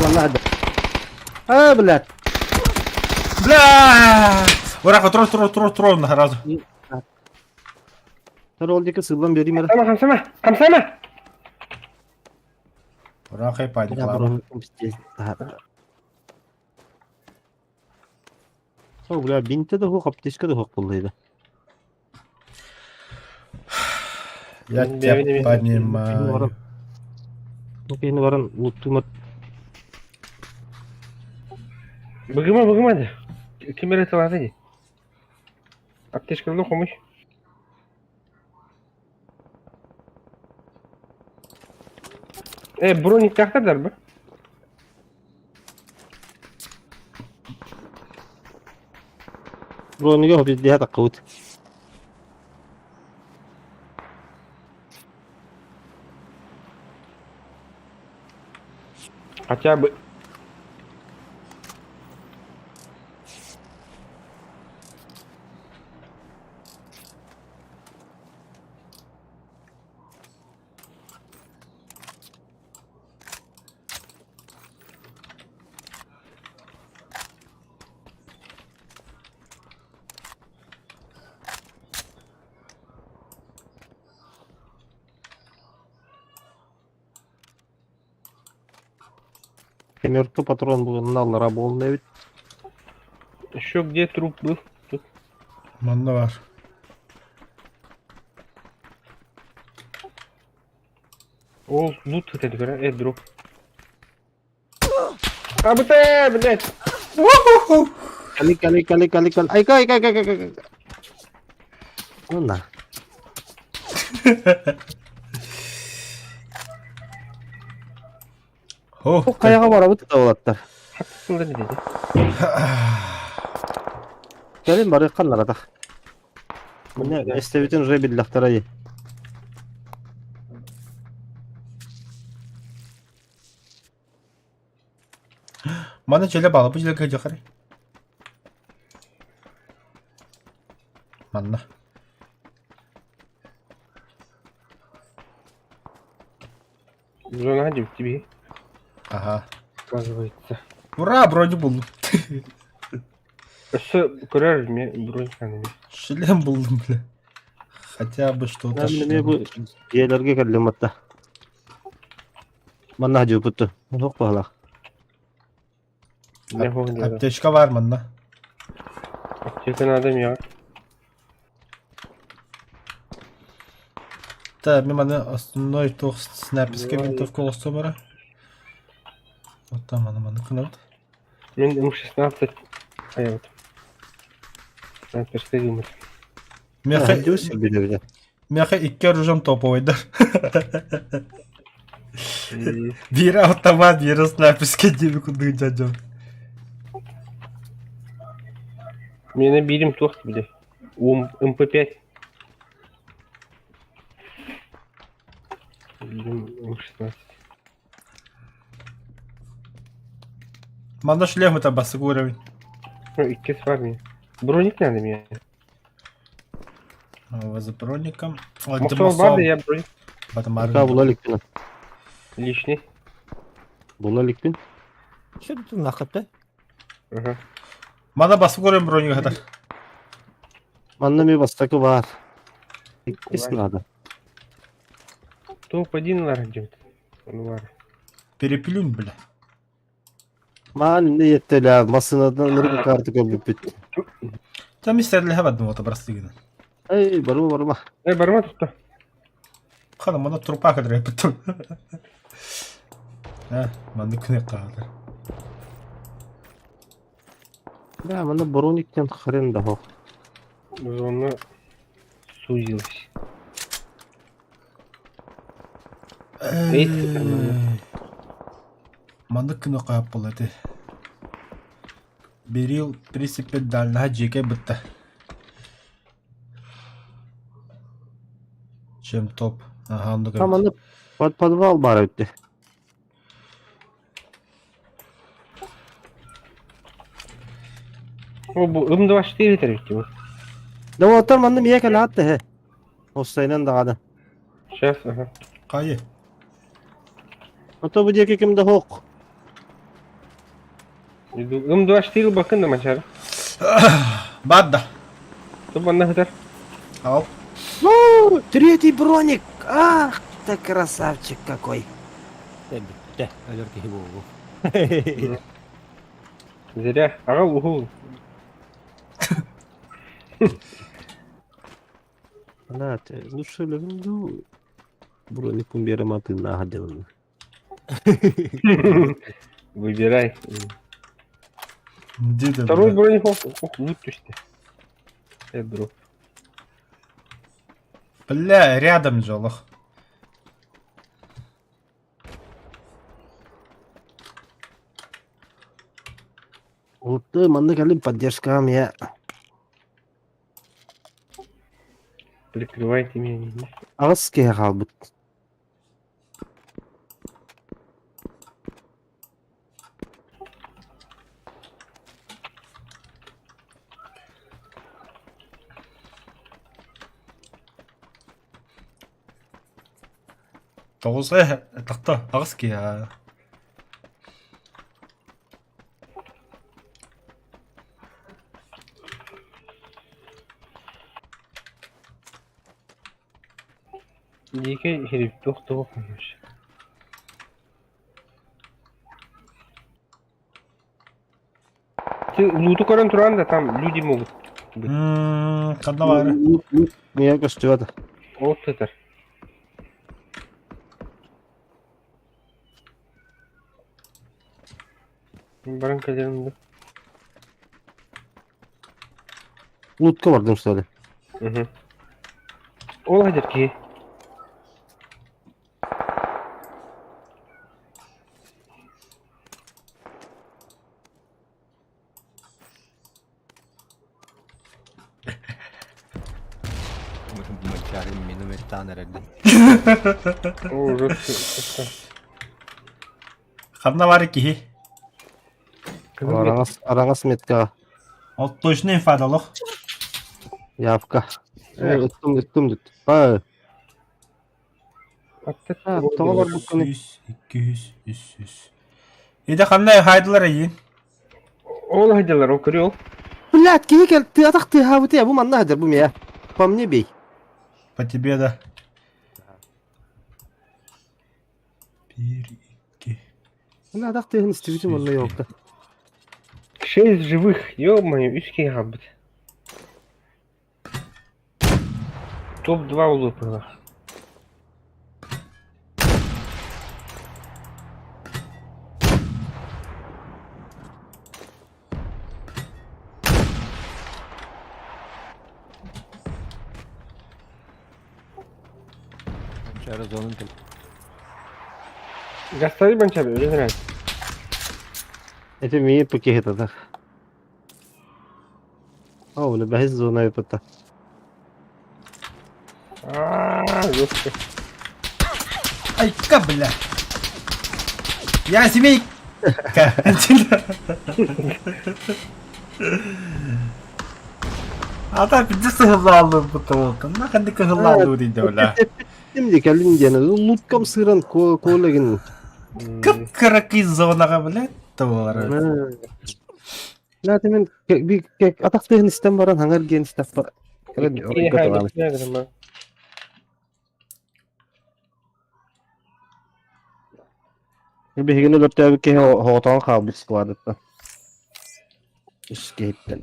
Манна хадда. А, блядь. Бля! Ура, трон, трон, трон, трон, сразу. Төр ол диэки сыыллан биэриим эрэ. Хамсама, хамсама, хамсама! Ура, хай паник Бля, ладно. бронь, пиздец. О, бля, бинтэ да суох, аптечка да суох буолла Я тебя понимаю. Киһини баран луттуумат Быгыма, быгыма да. Ким эрэ тылаата дии. Аптечканы хомуй. Э, броник тахтардар бы. Бронига биздиһэ таххыбыт. Хотя бы. Семерка патрон буланна аллара буолла эбит. Еще где труп был? Тут. Манна бар. Ол лут это говоря, дроп. АБТ, блядь! Кали, кали, кали, кали, кали. Айка, айка, айка, айка, айка. Ну на. О, Хайаҕа барабыт да уолаттар. Кэлин барыахха наратах. Міне эстебитин уже биллэхтэрэ дии. Маны чөлө баала бу дьылга дьахары. Манна. Зона тебе. Ага. Оказывается. Ура, броню буллум. Өссө көрөр эмиэ броньканы эмиэ. Шлем булдум, бля. Хотя бы что-то Мен эмиэ бу шлем. дьиэлэргэ кэллим атта. Манна дьууппут. Туох баһылаах. Не хоһун диэн. Аптечка бар манна. Аптека надо миэхэ. Та, мен маны основной туох снайперская винтовка оҥостуом эрэ. Вот там аны маны кынабыт. Мин М16 хайабыт. Снайперская гыммыт. Миэхэ, Дьус билэбилэ. миэхэ икки оружием топовойдар. Биирэ автомат, биирэ снайперская диэби курдук дьадьым. Миэнэ биирим туох били. Ум МП5. Биирим М16. Манна шлем это басык уровень. Ну, иккис бар мне. Броник надо мне. За броником. Мохсоҕол бар да я броник. Пока була иликпин. Лишний. Була иликпин. Что тут нахыпты? Ага. Мана басып көрөм бронига хатар. Манна ми бастакы баар. Иккис надо. Топ-1 лар идет. Лар. Переплюнь, бля. Маан еттелä массынадан ыргы карты көрбүппүт. Там мистерли бардым вот образцы. Эй, барыма барыма. Э, барма тутта. Хана мана трупа кадыр эппитим. А, манны күнэ каалар. Да, манна брониктен хрен да хох. Зона сузилась. Маннык күнэ каап буолла ити. Берил, в принципе, дальнаһа дьиэкэй бытта. Чем топ. Ага, оннук Там эбит. аны под подвал баар эбит. О, бу М24 этэр бу. Да вот манна миэхэ кэлээтэ хэ. Оссайнан даҕаны. Сейчас, ага. Хайы. Ото бу диэки ким да суох. Иду. М24 бакын да мачар. Баар да. Ту манна хытар. Ал. Ну, третий броник! Ах ты красавчик какой! Бүттэ, өлөр киһи буолуо. Зря. Аҕа уһул. Она, лучше легенду броникум берем, а ты нага делай. Выбирай. Диде, Второй бля. броник ох, ох, лут түсте. Э, Бля, рядом же, лох. Улутты манна кэлин поддержкам я. Прикрывайте меня. не- Аҕыс киһи хаалбыт. Тоҕус тахта аҕыс киһи Дикий хириптух туох вообще. Ты луту көрөн туран да там люди могут быть. Ханна баары? Миэхэ көстүбэт. Ол сытар. Баран кэлэрим да. Лутка бардым что ли? Угу. Ол хадыр киһи. Мачары минометтаан эрэрдин. О, жестко. Ханна баары киһи? Араҥас, араҥас меткаҕа. Ол точно инфада олох. Явка. Э, ыттым, ыттым дит. Па, тоҕо барбыккыный? 100, 200, 300. Иде ханна хайдылар эйин? Ол хадылар, ол көрү ол. Блядь, киһи кэл тыатах тыаһаабыты бу манна сылдьар бу миэ. По мне бей. По тебе да. Биир, икки. Мин атах тыаһын истибитим онно ёлка. Шесть живых, ё-моё, үс киһи хаалбыт. Топ-2 улууппула. Гастары банчабы, өлө Это мии пакетатар. О, уну бэһис зона ыппыта. Аа, жестко. Айка, бля. Я семейка. А так пиздец сыһыллааллыыр Наханды кыһыллааллыыр дейді бля. Эппитим дии кэлин диэн луткам сыыран куолагин. Кып-кыракый зонаҕа бля буолар. Знаете, мен атах тыһын истэн баран хаҥар диэн истэхпэ Биһигини өлөртөөбүт киһи оҕотоон хаалбыт складыттан. Үс киһиттэн.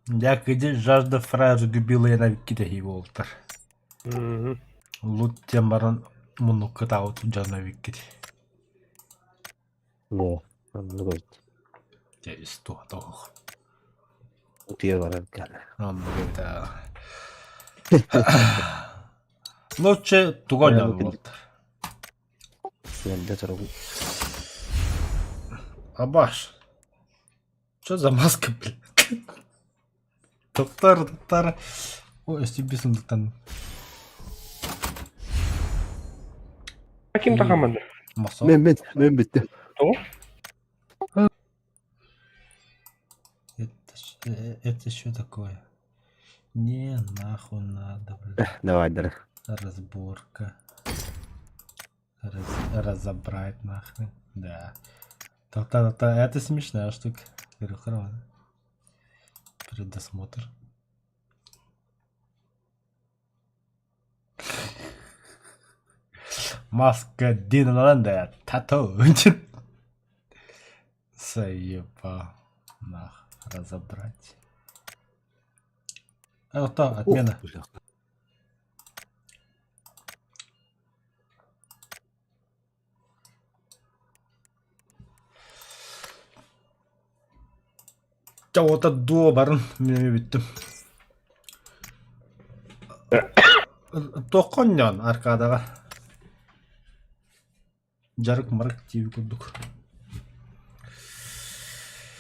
Дьэ, кыдьы жажда фразы губила я китэһии буолтар. Лут диэн баран муннукка таабыт дьоно эбиккит. Оо, оннук эбит. Дьэ, ис туһата оһох. Утуйа барар кэлэ. Оннук эбит аа. Лучше туга оонньоон буолтар. Сиэлдэ туругу. Абаш. Что за маска, блин? Тоқтар, тоқтар. Ой, өстүбү сундуктан. Ким тахамады? Мосо. Мен мен мен бүттүм. Тоҕо? Это, это что такое? Не нахуй надо, блин. Давай, дара. Разборка. Раз, разобрать нахрен. Да. Та-та-та, это смешная штука. Говорю, Предосмотр. Маска Дина Ланда, тату. Заеба. Нах, разобрать. А, то, отмена. Чэ, уота дуо барын мин бүттүм. Туохха оонньоон аркадаҕа? Дьарык марык диэби курдук.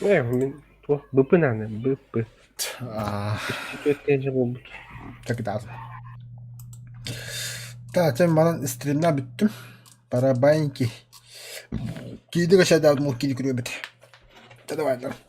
Ээ, мин туох БП нааны, БП. Аа, Түөрт буолбут. Когда? Так, чэ манан стримна бүттүм. Пора баиньки. Кииди кэшэдэбит мул кииди күрүөбүт. Давай.